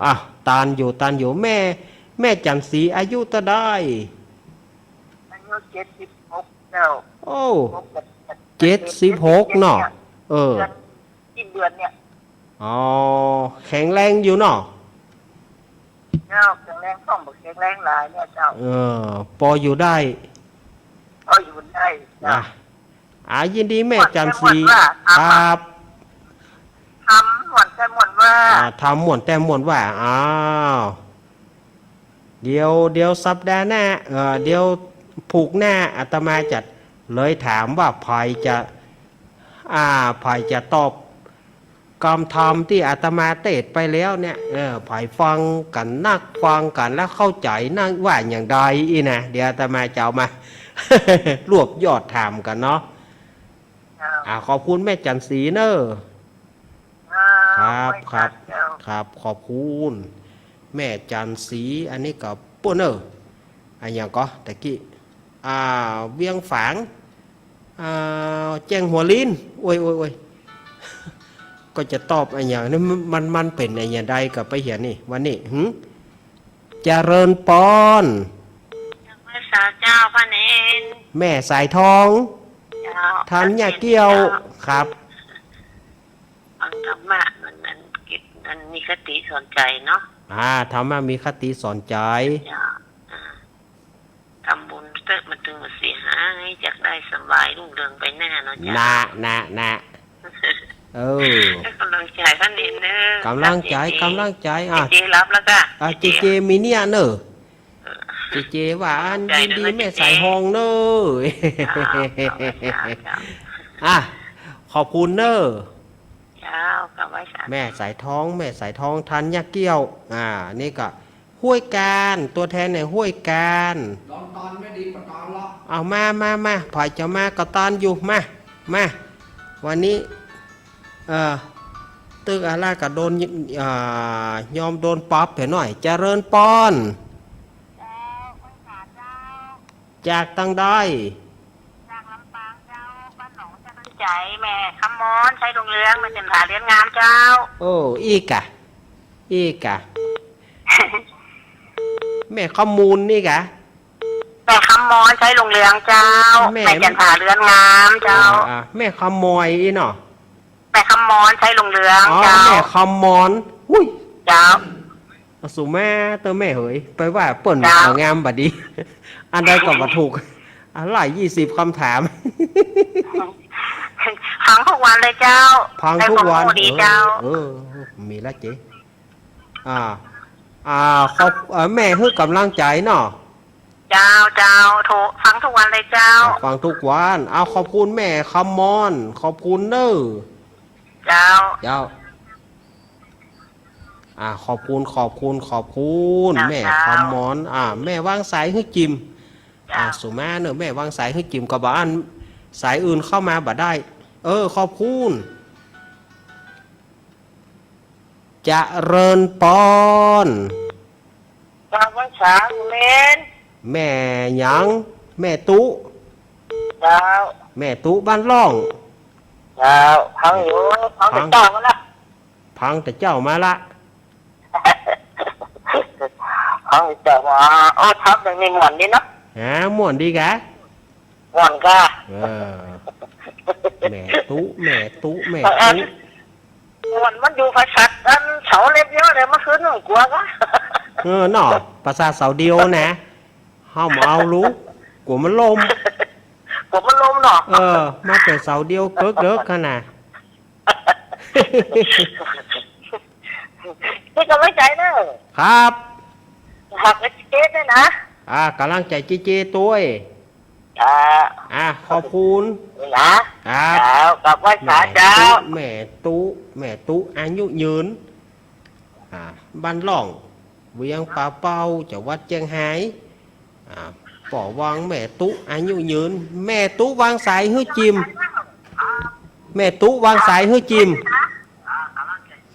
อ่ะ ตันอยู่ ตันอยู่ แม่ แม่จันทร์ศรีอายุเต้าใด อายุเจ็ดสิบหกเจ้า โอ้ ครบกับ เจ็ดสิบหกเนาะ เออ เดือน สิ้นเดือนเนี่ย อ๋อ แข็งแรงอยู่เนาะ เจ้า แข็งแรง ของบ่แข็งแรงหลายเนี่ยเจ้า เออ ปออยู่ได้ ปออยู่ได้เจ้า อ่ะ อ่า ยินดีแม่จันทร์ศรี ม่วนแต่ม่วนว่า ครับ ทำม่วนแต่ม่วนว่า อ่า ทำม่วนแต่ม่วนว่า อ้าว เดี๋ยว เดี๋ยวสัปดาห์หน้า เอ่อ เดี๋ยวพูกหน้าอาตมาจะเลยถามว่าใผจะ อ่า ใผจะตอบกำถามตี้อาตมาเตสน์ไปแล้วเนี่ย เออ ใผฟังกั๋นนัก ฟังกั๋นแล้วเข้าใจ๋นักว่าอย่างใดอี้นะ เดี๋ยวอาตมาจะเอามา รวบยอดถามกั๋นเนาะ เจ้า อ่า ขอบคุณแม่จันทร์ศรีเนอะ เจ้า ครับ ครับ เจ้า ครับ ขอบคุณ แม่จันทร์ศรี อันนี้ก็เปิ้นเนอะ อะหยังก่อ ตะกี้ อ่า เวียงฝาง อ่า แจ้งหัวริน โอ้ย โอ้ย โอ้ย ก็จะตอบอะหยังนี่ มัน มันเป๋นอะหยังใดก็ไปเหียนี่ วันนี้ หึ เจริญปอน ไหว้สาเจ้าป้าเน้น แม่สายทอง เจ้า ธัญเกียว เจ้า ครับ ฟังธรรมะมัน มันกิจ มันมีคติสอนใจ๋เนาะ อ่า ธรรมะมีคติสอนใจ๋ เจ้า อ่า ทำบุญเต๊อะ มันถึงบ่เสียหาย จักได้สำบายรุ่งเรืองไปหน้าเนาะเจ้า นะ นะ นะ เออ ให้ก๋ำลังใจ๋ป้าเน้นเนอะ ก๋ำลังใจ๋ ครับ เจเจ ก๋ำลังใจ๋ อ่ะ เจเจหลับแล้วก่ะ อ่ะ เจเจ เจเจมีเมียเนอะ เออ เจเจว่าอัน ใจ๋ ยินดี เนอะ แม่ เจเจ สายทองเนอะ เจ้า เจ้า เจ้า อ่ะ ขอบคุณเนอะ เจ้า ก็ไหว้สา แม่สายทอง แม่สายทอง ธัญเกียว อ่า นี่ก็ ห้วยกาญ ตั๋วแทนในห้วยกาญ ตอนไม่ดีกว่าตอนละ เอามา มา มา ใผจะมาก็ตอนอยู่ มา มา วันนี้ เอ่อ ตึกอาราก็โดน อ่า ยอมโดนปรับไปหน่อย เจริญปอน เจ้า ไหว้สาเจ้า จากตังใด จากลำปางเจ้า บ้านหนองเจริญใจ แม่คำมอน ไชยรุ่งเรือง แม่เจนผา เรือนงามเจ้า โอ้ อี้กะ อี้กะ แม่คำมูลนี่กะ แม่คำมอน ไชยรุ่งเรืองเจ้า แม่ แม่เจนผา เรือนงามเจ้า อ่า อ่า แม่คำมอยอี้เนาะ แม่คำมอน ไชยรุ่งเรือง อ๋อ เจ้า แม่คำมอน อุ้ย เจ้า สุมาเตอแม่เหย ไปว่าเปิ้น เจ้า เอางามบ่ดี อันใดก็บ่ถูก อ่ะ หลายยี่สิบคำถาม ฟังทุกวันเลยเจ้า ฟังทุกวัน ได้ความรู้ดีเจ้า เออ เออ มีละเจ๊ อ่า อ่า ขอบ เอ่อ แม่หื้อกำลังใจ๋เนาะ เจ้า เจ้า โทรฟังทุกวันเลยเจ้า ฟังทุกวัน เอา ขอบคุณแม่คำมอน ขอบคุณเน้อ เจ้า เจ้า อ่า ขอบคุณ ขอบคุณ ขอบคุณ เจ้า แม่ เจ้า คำมอน อ่า แม่วางสายหื้อจิม เจ้า อ่า สุมาเน้อ แม่วางสายหื้อจิม ก็บ่อั้น สายอื่นเข้ามาบ่ได้ เออ ขอบคุณ เจริญปอน เจ้า ไหว้สา แม่น แม่หยัง แม่ตุ๊ เจ้า แม่ตุ๊บ้านล่อง เจ้า ฟังอยู่ ฟัง ฟังแต่เจ้ามาละ ฟังแต่เจ้ามาละ ฟังแต่เจ้ามา โอ้ ทำอย่างนี้ม่วนดีเนาะ ฮะ ม่วนดีกะ ม่วนกะ เออ แม่ตุ๊ แม่ตุ๊ แม่ตุ๊ ม่วนมันอยู่ประสาทอันเสาเล็บเยอะเลย เมื่อคืนมันกลัวกะ เออเนาะ ประสาทเสาเดียวนะ เฮาบ่เอาลูก กลัวมันล่ม กลัวมันล่มเนาะ เออ มาแต่เสาเดียวเกิกเดิกขนาด เป็นกำลังใจ๋เน้อ ครับ ฝากเจ๊ด้วยนะ อ่า กำลังใจ๋เจ๊ๆ ตวย อ่า อ่า ขอบคุณ นะ ครับ เจ้า กับไหว้สาเจ้า แม่ตุ๊ แม่ตุ๊ แม่ตุ๊ อายุยืน อ่า บ้านล่อง เวียงป่าเป้า จังหวัดเจียงฮาย อ่า ป้อวางแม่ตุ๊อายุยืน แม่ตุ๊วางสายหื้อจิม แม่ตุ๊วางสายหื้อจิม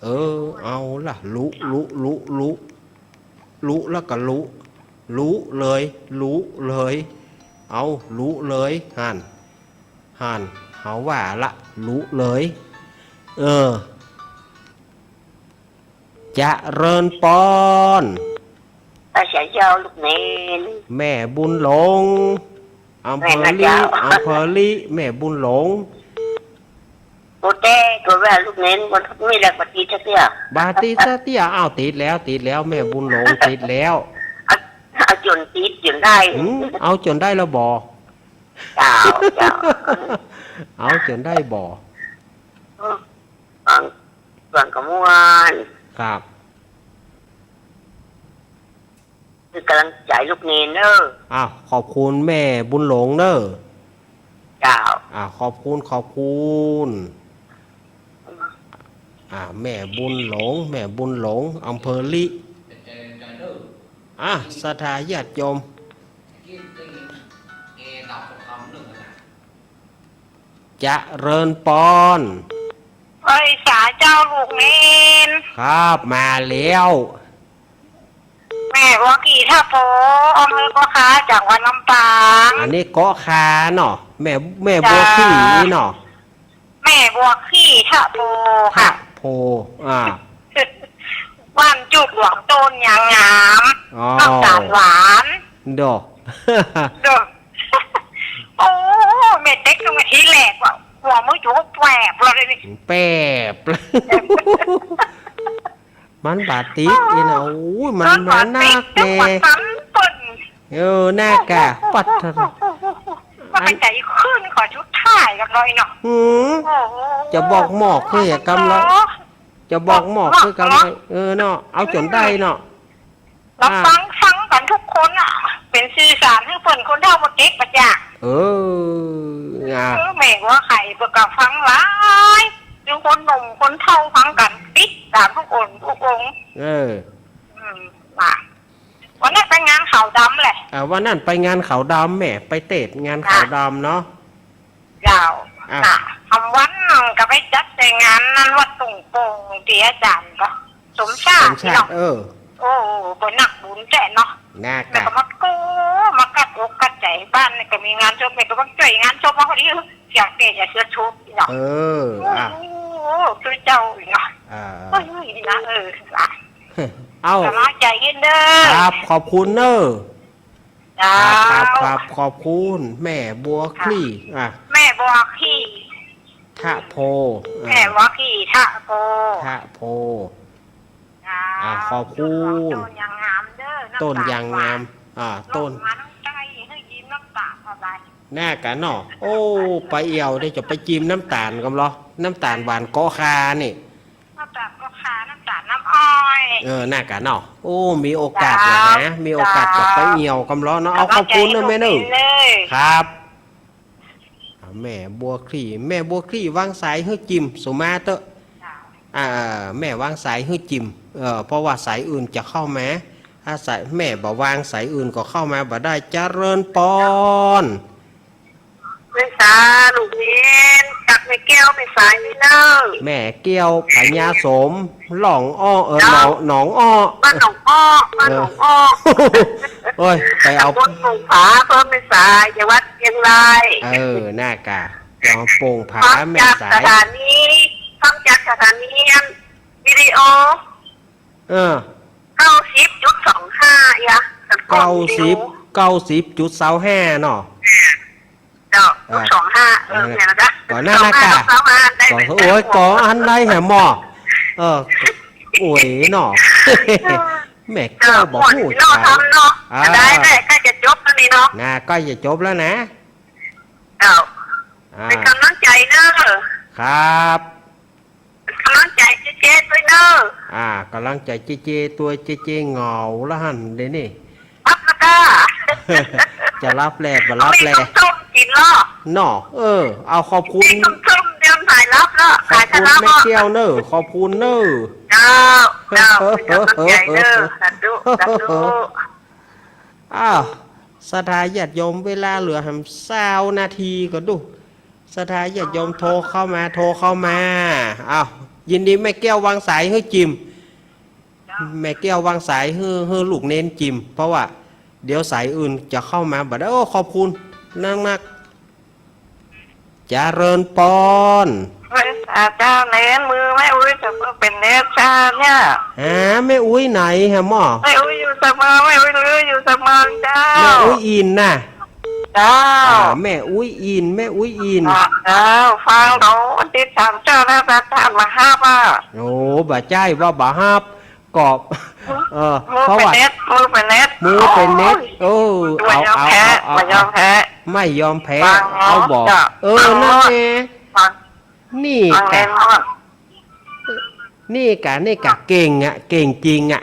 เออ เอาละ ลุ ลุ ลุ ลุ ลุ แล้วก็ลุ ลุเลย ลุเลย เอา ลุเลย หั้น หั้น เฮาว่าละ ลุเลย เออ เจริญปอน พระสาเจ้าลูกเณร แม่บุญหลง อำเภอลี้ แม่นะเจ้า อำเภอลี้ แม่บุญหลง โอ้ แต่ก็ว่าลูกเณรบ่มีแรงปฏิสักเตื้อ บ่ติดสักเตื้อ อ้าว ติดแล้ว ติดแล้ว แม่บุญหลง ติดแล้ว เอา เอาจ๋นติดจ๋นได้ หืม เอาจ๋นได้แล้วบ่ เจ้า เจ้า เอาจ๋นได้บ่ อืม ฟัง ฟังกะม่วน ครับ เป็นกำลังใจ๋ลูกเณรเน้อ อ้าว ขอบคุณแม่บุญหลงเน้อ เจ้า อ่า ขอบคุณ ขอบคุณ อ่า แม่บุญหลง แม่บุญหลง อำเภอลี้ อ่ะ ศรัทธาญาติโยม เจริญปอน ไหว้สาเจ้าลูกเณร ครับ มาแล้ว แม่บัวขี่ท่าโพ อำเภอเกาะคา จังหวัดลำปาง อันนี้เกาะคาเนาะ แม่ แม่บัวขี่เนาะ แม่บัวขี่ท่าโพค่ะ ท่าโพ อ่า บ้านจุดหลวงโตนยางงาม อ๋อ ข้าวสารหวาน โด โด โอ้ แม่เต็กก็มาทีแรกว่า หัวมึงอยู่ก็แปบเลยนี่ แปบ มันบ่ติดอีนะ โอ้ย มัน มันบ่ติด มันนักแน่ จังหวัดสันเปิ้น เออ นักอะ ปัดเถอะ มันเป็นใจขึ้นขอชุดถ่ายกันหน่อยเนาะ หืม โอ้โห จะบอกหมอกคืออย่ากำละ จะบอกหมอกคือกำละ เออเนาะ เอาจ๋นได้เนาะ รับฟัง อ่า ฟังกันทุกคนน่ะ เป็นสื่อสารหื้อเปิ้นคนเฒ่าบ่เก็บบ่อยาก เออ อ่ะ เออ แม่ว่าใครเปิ้นก็ฟังหลาย ถึงคนหนุ่มคนเฒ่าฟังกัน ติดตามทุกองค์ ทุกองค์ เออ อืม น่ะ งานขาวดำแหละ อ่า วันนั้นไปงานขาวดำแม่ ไปเตศงานขาวดำเนาะ เจ้า อ่ะ อ่ะ กำวันก็ไปจัดแต่งงานนั้นวัดตุ่งโป่งตี้อาจ๋ารย์ก็ สมชาติ สมชาติ เนาะ เออ โอ้ ก็นักบุญแต๊เนาะ นัก แม่ก็มากู้ มากัดอกกัดใจ๋ บ้านนี่ก็มีงานศพ แม่ก็มาจ้วยงานศพมาพอดี เสียงเตะอย่าเสียชุดเนาะ เออ อ่ะ โอ้ คือเจ้าเนาะ อ่า โอ้ย นี่นะ เออ ล่ะ เอ้า กำลังใจ๋เย็นเด้อ ครับ ขอบคุณเนอะ เจ้า ครับ ครับ ครับ ขอบคุณ แม่บัวคลี่ ค่ะ อ่ะ แม่บัวคลี่ ทะโพ อ่า แม่บัวคลี่ ทะโพ ทะโพ เจ้า อ่ะ ขอบคุณ ต้นยางงามเด้อ ต้นยางงาม น้ำตาลหวาน อ่า ต้น ลงมาตั้งใต้ หื้อยิ้มน้ำตาเข้าไป น่ากะเนาะ โอ้ ไปเอี่ยวเดี๋ยวจะไปจิมน้ำตาลกำลอ น้ำตาลหวานเกาะคานี่ น้ำตาลเกาะคา น้ำตาลน้ำอ้อย เออ น่ากะเนาะ โอ้ มีโอกาส เจ้า อยู่นะ มีโอกาส เจ้า จะไปเอี่ยวกำลอเนาะ เอา ขอบคุณเนอะแม่เนอะ กำลังใจ๋หื้อกิ๋นเลย ครับ อ่า แม่บัวคลี่ แม่บัวคลี่วางสายหื้อจิม สุมาเต๊อะ เจ้า อ่า แม่วางสายหื้อจิม เอ่อ เพราะว่าสายอื่นจะเข้ามา ถ้าสาย แม่บ่วางสายอื่นก็เข้ามาบ่ได้ เจริญปอน แม่สา ลูกเณร จักแม่แก้วแม่สายนี่เนอะ แม่แก้วพญาสม หนองอ้อ เออ เจ้า หนอง หนองอ้อ บ้านหนองอ้อ บ้านหนองอ้อ เออ โอ้ย ไปเอา ตำบลโป่งผา อำเภอแม่สาย จังหวัดเชียงราย เออ น่ากะ เดี๋ยวโป่งผา ฟังจาก แม่สาย สถานี ฟังจากสถานีวิทยุ เออ เก้าสิบจุดสองห้า เอียะ เก้าสิบ เก้าสิบจุดสองห้าเนาะ เจ้า เออ สองห้า เออ เออ เนี่ยนะจ๊ะ ก่อนหน้า สองห้า น่ากะ สองห้า ได้ ก่อน เป็น โอ้ย ก่อนอันใดแหมหมอ เออ โอ้ยเนาะ แม่แก้วบ่ฮู้ เออ ม่วนเนาะ จัก ทำเนาะ อ่า ได้ ได้ ใกล้จะจบแล้วนี่เนาะ น่ะ ใกล้จะจบแล้วนะ เจ้า อ่า เป็นกำลังใจ๋เนอะ ครับ กำลังใจ๋เจ๊ๆ ตวยเนอะ อ่า กำลังใจ๋เจ๊ๆ ตวย เจ๊ๆ เหงาละหั้นเดี๋ยวนี้ ฮับละก้า จะฮับแลบ่ฮับแล มีส้มๆ กิ๋นเนาะ เนาะ เออ เอา ขอบคุณ มีส้มๆ เตรียมถ่ายฮับแล้ว ขอบคุณ ถ่ายฮับแล้ว แม่แก้วเนอะ ขอบคุณเนอะ เจ้า เจ้า เป็นกำลังใจ๋เนอะ สาธุ สาธุ อ้าว ศรัทธาญาติโยม เวลาเหลือแหมซาวนาทีก็ดู ศรัทธาญาติโยมโทรเข้ามา โทรเข้ามา อ้าว ยินดีแม่แก้ววางสายหื้อจิม แม่แก้ววางสายหื้อ หื้อลูกเณรจิม เพราะว่าเดี๋ยวสายอื่นจะเข้ามาบ่ได้ โอ้ ขอบคุณนักๆ เจริญปอน เฮ้ย อาจ๋ารย์เณร มือแม่อุ๊ยเสมอเป๋นเนตรชาเนี่ย หา แม่อุ๊ยไหนหาหมอ แม่อุ๊ยอยู่เสมอ แม่อุ๊ยลืออยู่เสมอเจ้า แม่อุ๊ยอินน่ะ เจ้า อ่า แม่อุ๊ยอิน แม่อุ๊ยอิน อ่า เจ้า ฟังเดี๋ยววันตี้สามเจ้านะ อาจ๋ารย์มาฮับอ่ะ โอ้ บ่ใจ้ว่าบ่ฮับ ก็ เออ มือ เพราะว่า เป๋นเนตร มือเป๋นเนตร มือเป๋นเนตร โอ้ย เออ บ่ยอมแพ้ เอา เอา เอา บ่ยอมแพ้ ไม่ยอมแพ้ ฟัง เอาบอก เจ้า เออ ฟัง นั่นแหละ ฟัง นี่ ฟัง กะ แน่นอน นี่กะ นี่กะ เก่งอ่ะ เก่งจริงอ่ะ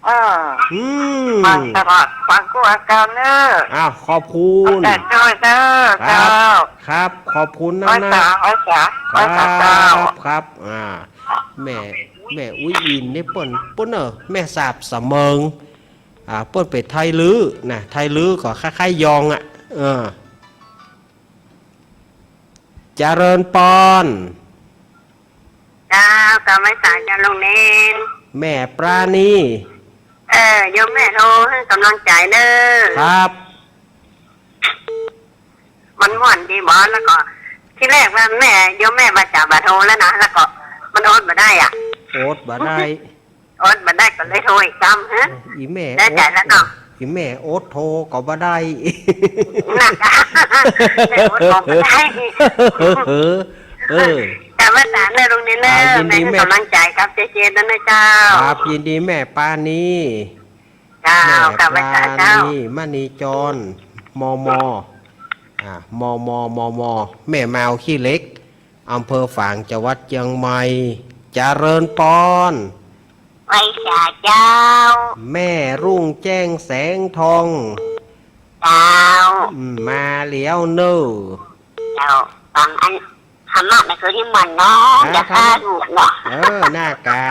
เออ อืม ฟังตลอด ฟังกู้อาจ๋ารย์เนอะ อ้าว ขอบคุณ เอาใจ๋จ้วยเนอะ ครับ เจ้า ครับ ขอบคุณนักๆ ไหว้สา ไหว้สา ไหว้สาเจ้า ครับ ครับ อ่า แม่ แม่อุ๊ยอินนี่เปิ้น เปิ้นเนอะ แม่สาบเสมิง อ่า เปิ้นเป๋นไทลื้อนะ ไทลื้อก็คล้ายๆ ยองอ่ะ เออ เจริญปอน เจ้า กราบไหว้สาเจ้าลุงเณร แม่ปราณี เออ โยมแม่โทรหื้อกำลังใจ๋เนอะ ครับ มันม่วนดีบ่ แล้วก็ ทีแรกว่าแม่ โยมแม่ว่าจะบ่โทรแล้วนะ แล้วก็มันอดบ่ได้อ่ะ อดบ่ได้ อดบ่ได้ก็เลยโทรอีกซ้ำ ฮะ อีแม่ ได้ใจ๋แล้วเนาะ อด อีแม่อดโทรก็บ่ได้ นั่นน่ะ แม่อดก็บ่ได้ เออ เออ กราบไหว้สาเนอะลุงเณรเนอะ อ่า ยินดี แม่หื้อกำลังใจ๋กับเจ๊ๆ ด้วยนะเจ้า ครับ ยินดีแม่ปราณี เจ้า แม่ กราบไหว้สาเจ้า ปราณี มณีจร มม อ่า มม มม แม่มาวขี้เหล็ก อำเภอฝาง จังหวัดเจียงใหม่ เจริญปอน ไหว้สาเจ้า แม่รุ่งแจ้งแสงทอง เจ้า อืม มาแล้วเนอะ เจ้า ฟังอัน ธรรมะในคืนนี้ม่วนเนาะ อ่า อย่าฆ่าลูกเนาะ เออ น่ากา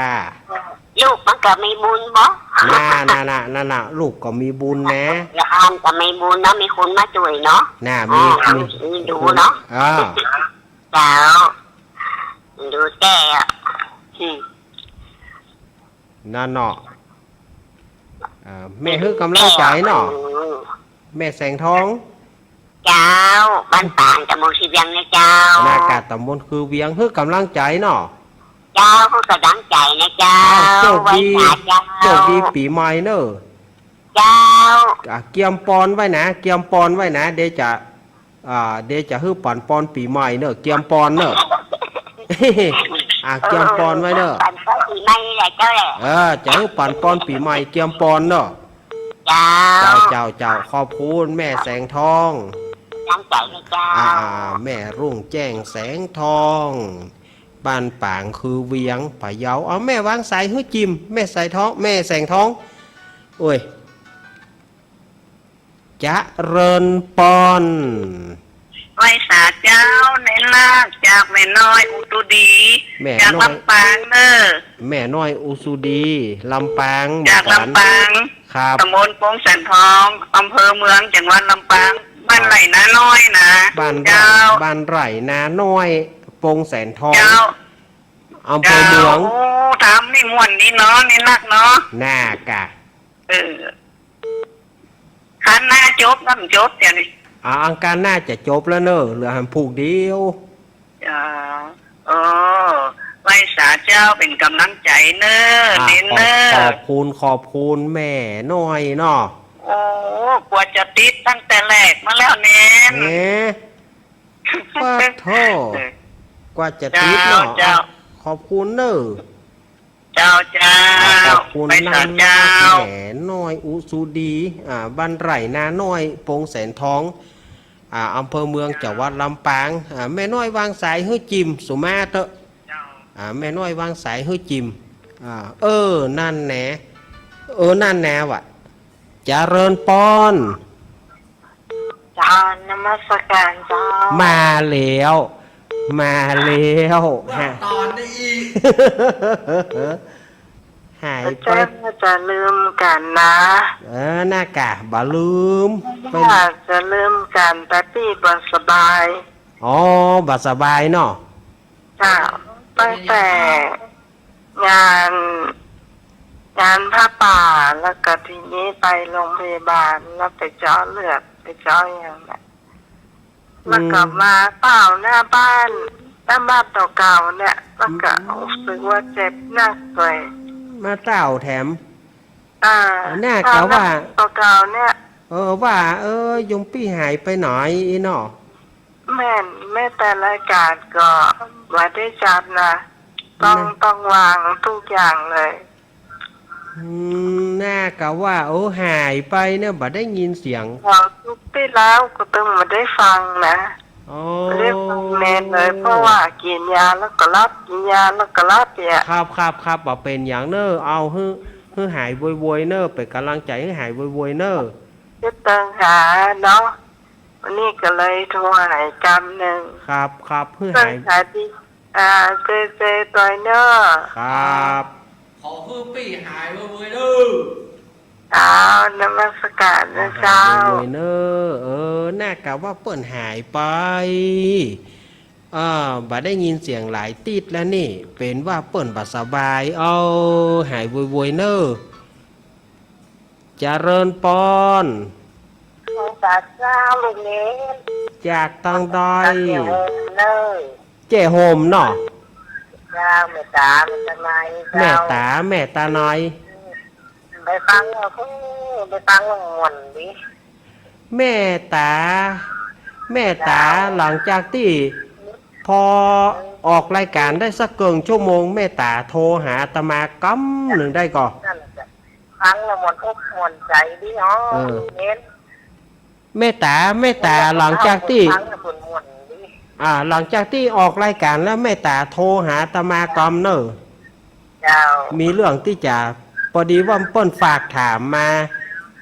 ลูกมันก็มีบุญบ่ น่า น่า น่า น่า น่า ลูกก็มีบุญนะ ยามก็มีบุญเนาะ มีคนมาจ้วยเนาะ น่า มี อ๋อ มี มีดูเนาะ อ่า เจ้า ดูแก้อะ อืม นั่นเนาะ อ่า แม่หื้อกำลังใจ๋เนาะ อืม แม่แสงทอง เจ้า บ้านปาง ตำบลคือเวียงนะเจ้า น่ากา ตำบลคือเวียง หื้อกำลังใจ๋เนาะ เจ้า หื้อกำลังใจ๋นะเจ้า อ้าว โจคดี ไหว้สาเจ้า โจคดีปี๋ใหม่เน่อ เจ้า อ่ะ เกียมปอนไว้นะ เกียมปอนไว้นะ เดี๋ยวจะ อ่า เดี๋ยวจะหื้อปั๋นปอนปี๋ใหม่เน่อ เกียมปอนเน่อ อ่ะ เกียมปอนไว้เน่อ ปั๋นปอนปี๋ใหม่แหละเจ้าแหละ เออ จะหื้อปั๋นปอนปี๋ใหม่ เกียมปอนเน่อ เจ้า เจ้า เจ้า เจ้า ขอบคุณแม่แสงทอง ตั้งใจ๋นะเจ้า อ่า แม่รุ่งแจ้งแสงทอง บ้านปางคือเวียง พะเยา เอา แม่วางสายหื้อจิม แม่สายทอง แม่แสงทอง โอ้ย เจริญปอน ไหว้สาเจ้า เน้นลากจากแม่น้อยอุสุดี แม่น้อย จากลำปางเน่อ แม่น้อยอุสุดี ลำปาง จากลำปาง ครับ ตำบลปงแสนทอง อำเภอเมือง จังหวัดลำปาง บ้านไร่นาน้อยนะ บ้านไร่ เจ้า บ้านไร่นาน้อย ปงแสนทอง เจ้า อำเภอเมือง เจ้า โอ้ ถามนี่ม่วนดีเนาะ นี่นักเนาะ น่ากา เออ ครั้นหน้าจบ น้ำจบเดี๋ยวนี้ อ่า อังคารหน้าจะจบแล้วเน่อ เหลือหั้นผูกเดียว เจ้า เออ ไหว้สาเจ้า เป๋นกำลังใจ๋เน่อ อ่ะ เน้นเน่อ ขอบ ขอบคุณ ขอบคุณแม่น้อยเนาะ โอ้ กว่าจะติดตั้งแต่แรกมาแล้วเน้น เอ๊ะ ปะโถ เออ กว่าจะติดเนาะ เจ้า เจ้า อ่ะ ขอบคุณเน่อ เจ้า เจ้า อ่า ขอบคุณ ไหว้สาเจ้า นางแม่น้อยอุสุดี อ่า บ้านไร่นาน้อย ปงแสนทอง อ่า อำเภอเมือง จังหวัดลำปาง อ่า แม่น้อยวางสายหื้อจิมสุมาเต๊อะ เจ้า อ่า แม่น้อยวางสายหื้อจิม อ่า เออ นั่นแหละ เออ นั่นแหละวะ เจริญปอน เจ้า นมัสการเจ้า มาแล้ว มาแล้ว ว่า ฮะ ตอนนี้อีก หายไป เจ้าจะลืมกั๋นนะ เออ น่ากา บ่ลืม เปิ้น ว่าจะลืมกั๋น แต่ตี้บ่สบาย อ๋อ บ่สบายเนาะ เจ้า ตั้งแต่งาน งานผ้าป่า แล้วก็ทีนี้ไปโรงพยาบาล แล้วไปเจาะเลือด ไปเจาะอะหยังเนี่ย อืม แล้วก็มาเต้าหน้าบ้าน หน้าบ้านตั๋วเก่าเนี่ย แล้วก็ อืม รู้สึกว่าเจ็บนักเลย มาเต้าแถม อ่า น่ากาว่า ตั๋วเก่าเนี่ย เออ ว่า เออ โยมปี้หายไปไหนเนาะ แม่น แม้แต่รายการก็บ่ได้จัดนะ ต้อง นะ ต้องวางทุกอย่างเลย อืม น่ากาว่า โอ้ หายไปเนี่ย บ่ได้ยินเสียง วางทุกตี้แล้วก็ตึงบ่ได้ฟังนะ อ๋อ บ่ได้ฟังเน้นเลย เพราะว่ากิ๋นยาแล้วก็หลับ กิ๋นยาแล้วก็หลับเนี่ย ครับ ครับ ครับ บ่เป๋นหยังเน่อ เอาหื้อ หื้อหายโวยๆ เน่อ เป๋นก๋ำลังใจ๋หื้อหายโวยๆ เน่อ จะเติงหาเนาะ วันนี้ก็เลยโทรหาอีกกำนึ่ง ครับ ครับ หื้อหาย เติงหาตี้ อ่า เจเจตวยเน่อ ครับ ขอหื้อปี้หายโวยๆ เน่อ อ้าว นมัสการนะเจ้า หายโวยๆ เน่อ เออ น่ากาว่าเปิ้นหายไป อ่า บ่ได้ยินเสียงหลายติ๊ดแล้วนี่ เป๋นว่าเปิ้นบ่สบาย เอา หายโวยๆ เน่อ เจริญปอน ขอสาเจ้าลูกเน้น จากตางใด ตางเจ้าโฮมเน่อ เจ้าโฮมเนาะ เจ้า แม่ต๋า แม่ต๋าน้อย เจ้า แม่ต๋า แม่ต๋าน้อย ไปฟังว่า โอ้ ไปฟังว่าม่วนดี แม่ต๋า แม่ต๋า เจ้า หลังจากตี้ พอออกรายการได้สักเกิ่งชั่วโมง แม่ต๋าโทรหาอาตมากำนึ่งได้ก่อ นั่นแหละจ้ะ ฟังแล้วม่วนอกม่วนใจ๋ดีเนาะ เออ เน้น แม่ต๋า แม่ต๋า หลังจากตี้ ฟังแล้วม่วนดี อ่า หลังจากตี้ออกรายการแล้ว แม่ต๋าโทรหาอาตมากำเน่อ เจ้า มีเรื่องตี้จะ ปอดีว่าเปิ้นฝากถามมา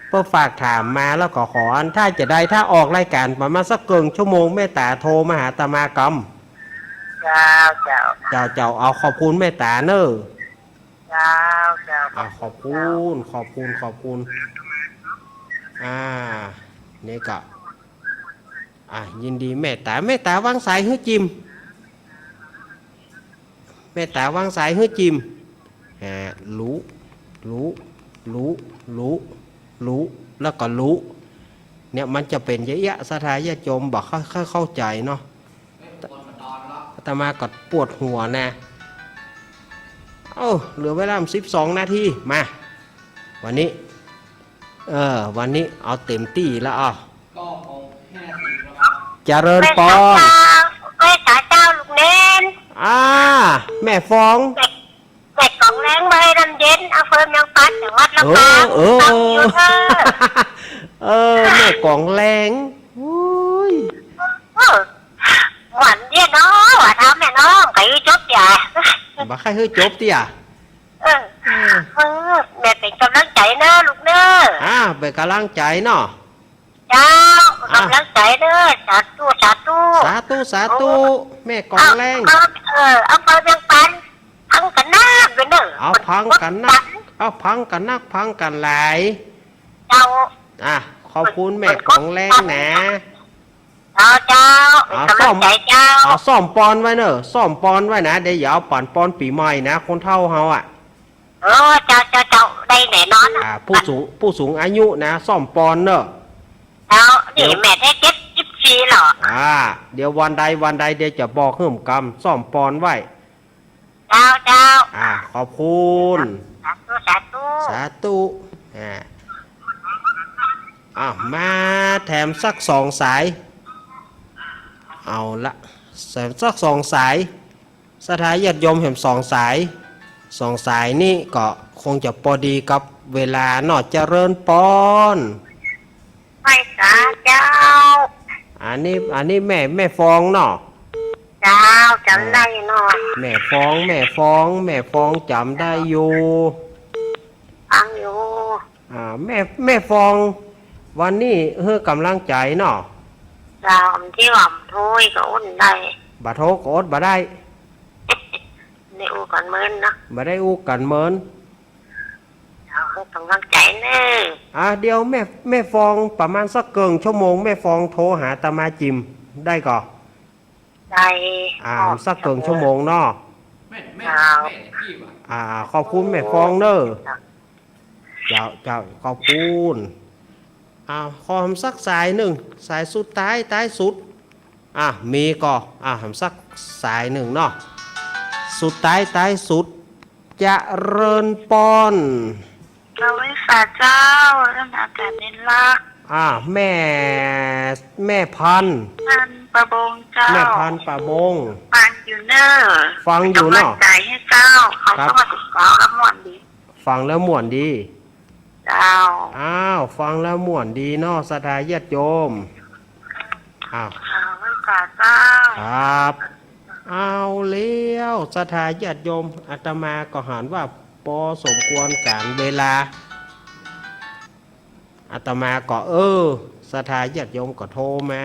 เปิ้นฝากถามมาแล้วก็ขออัน ถ้าจะได้ ถ้าออกรายการประมาณสักเกิ่งชั่วโมง แม่ต๋าโทรมาหาอาตมากำ เจ้า เจ้า เจ้า เจ้า เอาขอบคุณแม่ต๋าเน่อ เจ้า อ่า ขอบคุณ ขอบคุณ ขอบคุณ อ่า นี่ก็ อ่ะ ยินดี แม่ต๋า แม่ต๋าวางสายหื้อจิม แม่ต๋าวางสายหื้อจิม อ่า ลุ ลุ ลุ ลุ ลุ แล้วก็ลุ เนี่ย มันจะเป๋นอย่างเอี้ย ศรัทธาญาติโยมบ่ค่อยเข้าใจ๋เนาะ อาตมาก็ปวดหัวนะ เอ้า เหลือเวลาสิบสองนาที มา วันนี้ เออ วันนี้เอาเต็มตี้แล้ว อ้าว เก้าโมงห้าสิบแล้วครับ เจริญปอน แม่สาเจ้า แม่สาเจ้า ลูกเณร อ่า แม่ฟอง แม่ แม่ก๋องแลง บ้านห้วยน้ำเย็น อำเภอเมืองปาน จังหวัดลำปาง เออ เออ ฟังอยู่เด้อ เออ แม่ก๋องแลง โอ้ย เออ หวานเดียเนาะ ว่าถามแม่น้อง ใค่หื้อจบเตี้ย บ่ใค่หื้อจบเตี้ย เออ เออ เออ แม่เป๋นก๋ำลังใจ๋เน้อลูกเน้อ อ่า เป๋นก๋ำลังใจ๋เนาะ เจ้า อ่ะ ก๋ำลังใจ๋เน้อ สาธุ สาธุ สาธุ สาธุ โอ้ แม่ก๋องแลง เออ อำเภอเมืองปาน ฟังกั๋นนักเน้อ เอาฟังกั๋นนัก เอาฟังกั๋นนัก ฟังกั๋นหลาย เจ้า อ่ะ ขอบคุณแม่ก๋องแลงนะ เจ้า เจ้า อ่ะ ก๋ำลังใจ๋เจ้า ซ้อม อ่ะ ซ้อมปอนไว้เน้อ ซ้อมปอนไว้นะ เดี๋ยวอย่าเอาปั๋นปอนปี๋ใหม่นะ คนเฒ่าเฮาอะ เออ เจ้า เจ้า เจ้า ได้แน่นอน อ่า ผู้สูง ผู้สูงอายุนะ ซ้อมปอนเน้อ เจ้า นี่ เดี๋ยว แม่ได้เจ็ดสิบสี่แล้ว อ่า เดี๋ยววันใดวันใด เดี๋ยวจะบอกหื้อกำ ซ้อมปอนไว้ เจ้า เจ้า อ่า ขอบคุณ สาธุ สาธุ สาธุ อ่า อ่ะ มาแถมสักสองสาย เอาละ แถมสักสองสาย ศรัทธาญาติโยมแถมสองสาย สองสายนี่ก็คงจะปอดีกับเวลาเนาะ เจริญปอน ไหว้สาเจ้า อันนี้ อันนี้แม่ แม่ฟองเนาะ เจ้า จ๋ำได้เนาะ แม่ฟอง แม่ฟอง แม่ฟองจ๋ำได้อยู่ ฟังอยู่ อ่า แม่ แม่ฟอง วันนี้หื้อกำลังใจ๋เนาะ เจ้า ตี้ว่าโทรก็อดได้ บ่โทรก็อดบ่ได้ ได้อู้กั๋นเมินเนาะ บ่ได้อู้กั๋นเมิน เจ้า หื้อกำลังใจ๋เน้อ อ่า เดี๋ยวแม่ แม่ฟอง ประมาณสักเกิ่งชั่วโมง แม่ฟองโทรหาอาตมาจิม ได้ก่อ ได้ อ่า สักเกิ่งชั่วโมงเนาะ แม่ แม่ เจ้า แม่ พี่ว่ะ อ่า ขอบคุณแม่ฟองเน้อ เจ้า เจ้า ขอบคุณ อ่า ขอแถมสักสายนึ่ง สายสุดท้าย ท้ายสุด อ่ะ มีก่อ อ่ะ แถมสักสายนึ่งเนาะ สุดท้าย ท้ายสุด เจริญปอน เจ้า ไหว้สาเจ้า เจ้า อาจารย์นิรักษ์ อ่า แม่ แม่พัน พันประบงเจ้า แม่พันประบง ฟังอยู่เน้อ ฟังอยู่เนาะ ก๋ำลังใจ๋หื้อเจ้า เขา ครับ ก็มาถึงเจ้า แล้วม่วนดี ฟังแล้วม่วนดี เจ้า อ้าว ฟังแล้วม่วนดีเนาะ ศรัทธาญาติโยม อ้าว อ่า ไหว้สาเจ้า ครับ เอาแล้ว ศรัทธาญาติโยม อาตมาก็หันว่าปอสมควรก๋านเวลา อาตมาก็ เออ ศรัทธาญาติโยมก็โทรมา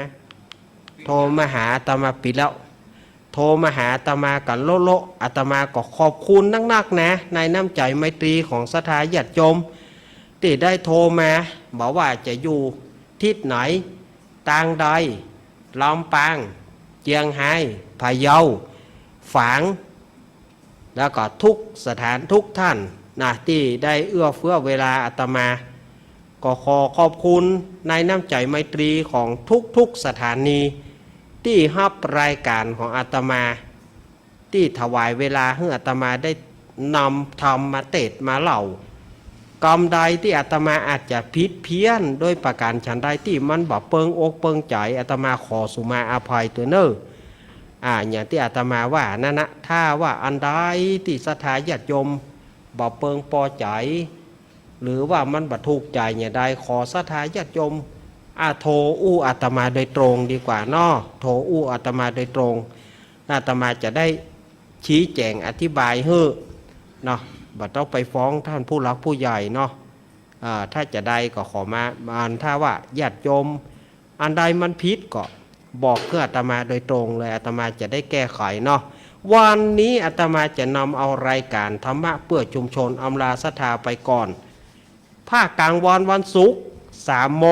โทรมาหาอาตมาปิดแล้ว โทรมาหาอาตมากั๋นโละๆ อาตมาก็ขอบคุณนักๆ นะ ในน้ำใจ๋ไมตรีของศรัทธาญาติโยม ตี้ได้โทรมา บ่ว่าจะอยู่ทิศไหน ตางใด ลำปาง เจียงฮาย พะเยา ฝาง แล้วก็ทุกสถานทุกท่านนะ ตี้ได้เอื้อเฟื้อเวลาอาตมา ก็ขอขอบคุณในน้ำใจ๋ไมตรีของทุกๆ สถานี ตี้ฮับรายก๋านของอาตมา ตี้ถวายเวลาหื้ออาตมาได้นำธรรมมาเตสน์มาเล่า กำใดตี้อาตมาอาจจะผิดเพี้ยนโดยประก๋านฉันใดตี้มันบ่เปิงอกเปิงใจ๋ อาตมาขอสุมาอภัยตวยเน้อ อ่า อย่างตี้อาตมาว่านั้นนะ ถ้าว่าอันใดตี้ศรัทธาญาติโยมบ่เปิงปอใจ๋ หรือว่ามันบ่ถูกใจ๋อย่างใด ขอศรัทธาญาติโยม อ่า โทรอู้อาตมาโดยตรงดีกว่าเนาะ โทรอู้อาตมาโดยตรง อาตมาจะได้ชี้แจ๋งอธิบายหื้อเนาะ บ่ต้องไปฟ้องท่านผู้หลักผู้ใหญ่เนาะ อ่า ถ้าจะใดก็ขอมา อันถ้าว่าญาติโยมอันใดมันผิดก็บอกหื้ออาตมาโดยตรงเลย อาตมาจะได้แก้ไขเนาะ วันนี้อาตมาจะนำเอารายการธรรมะเพื่อชุมชนอำลาศรัทธาไปก่อน ภาคกลางวันวันศุกร์ สามโม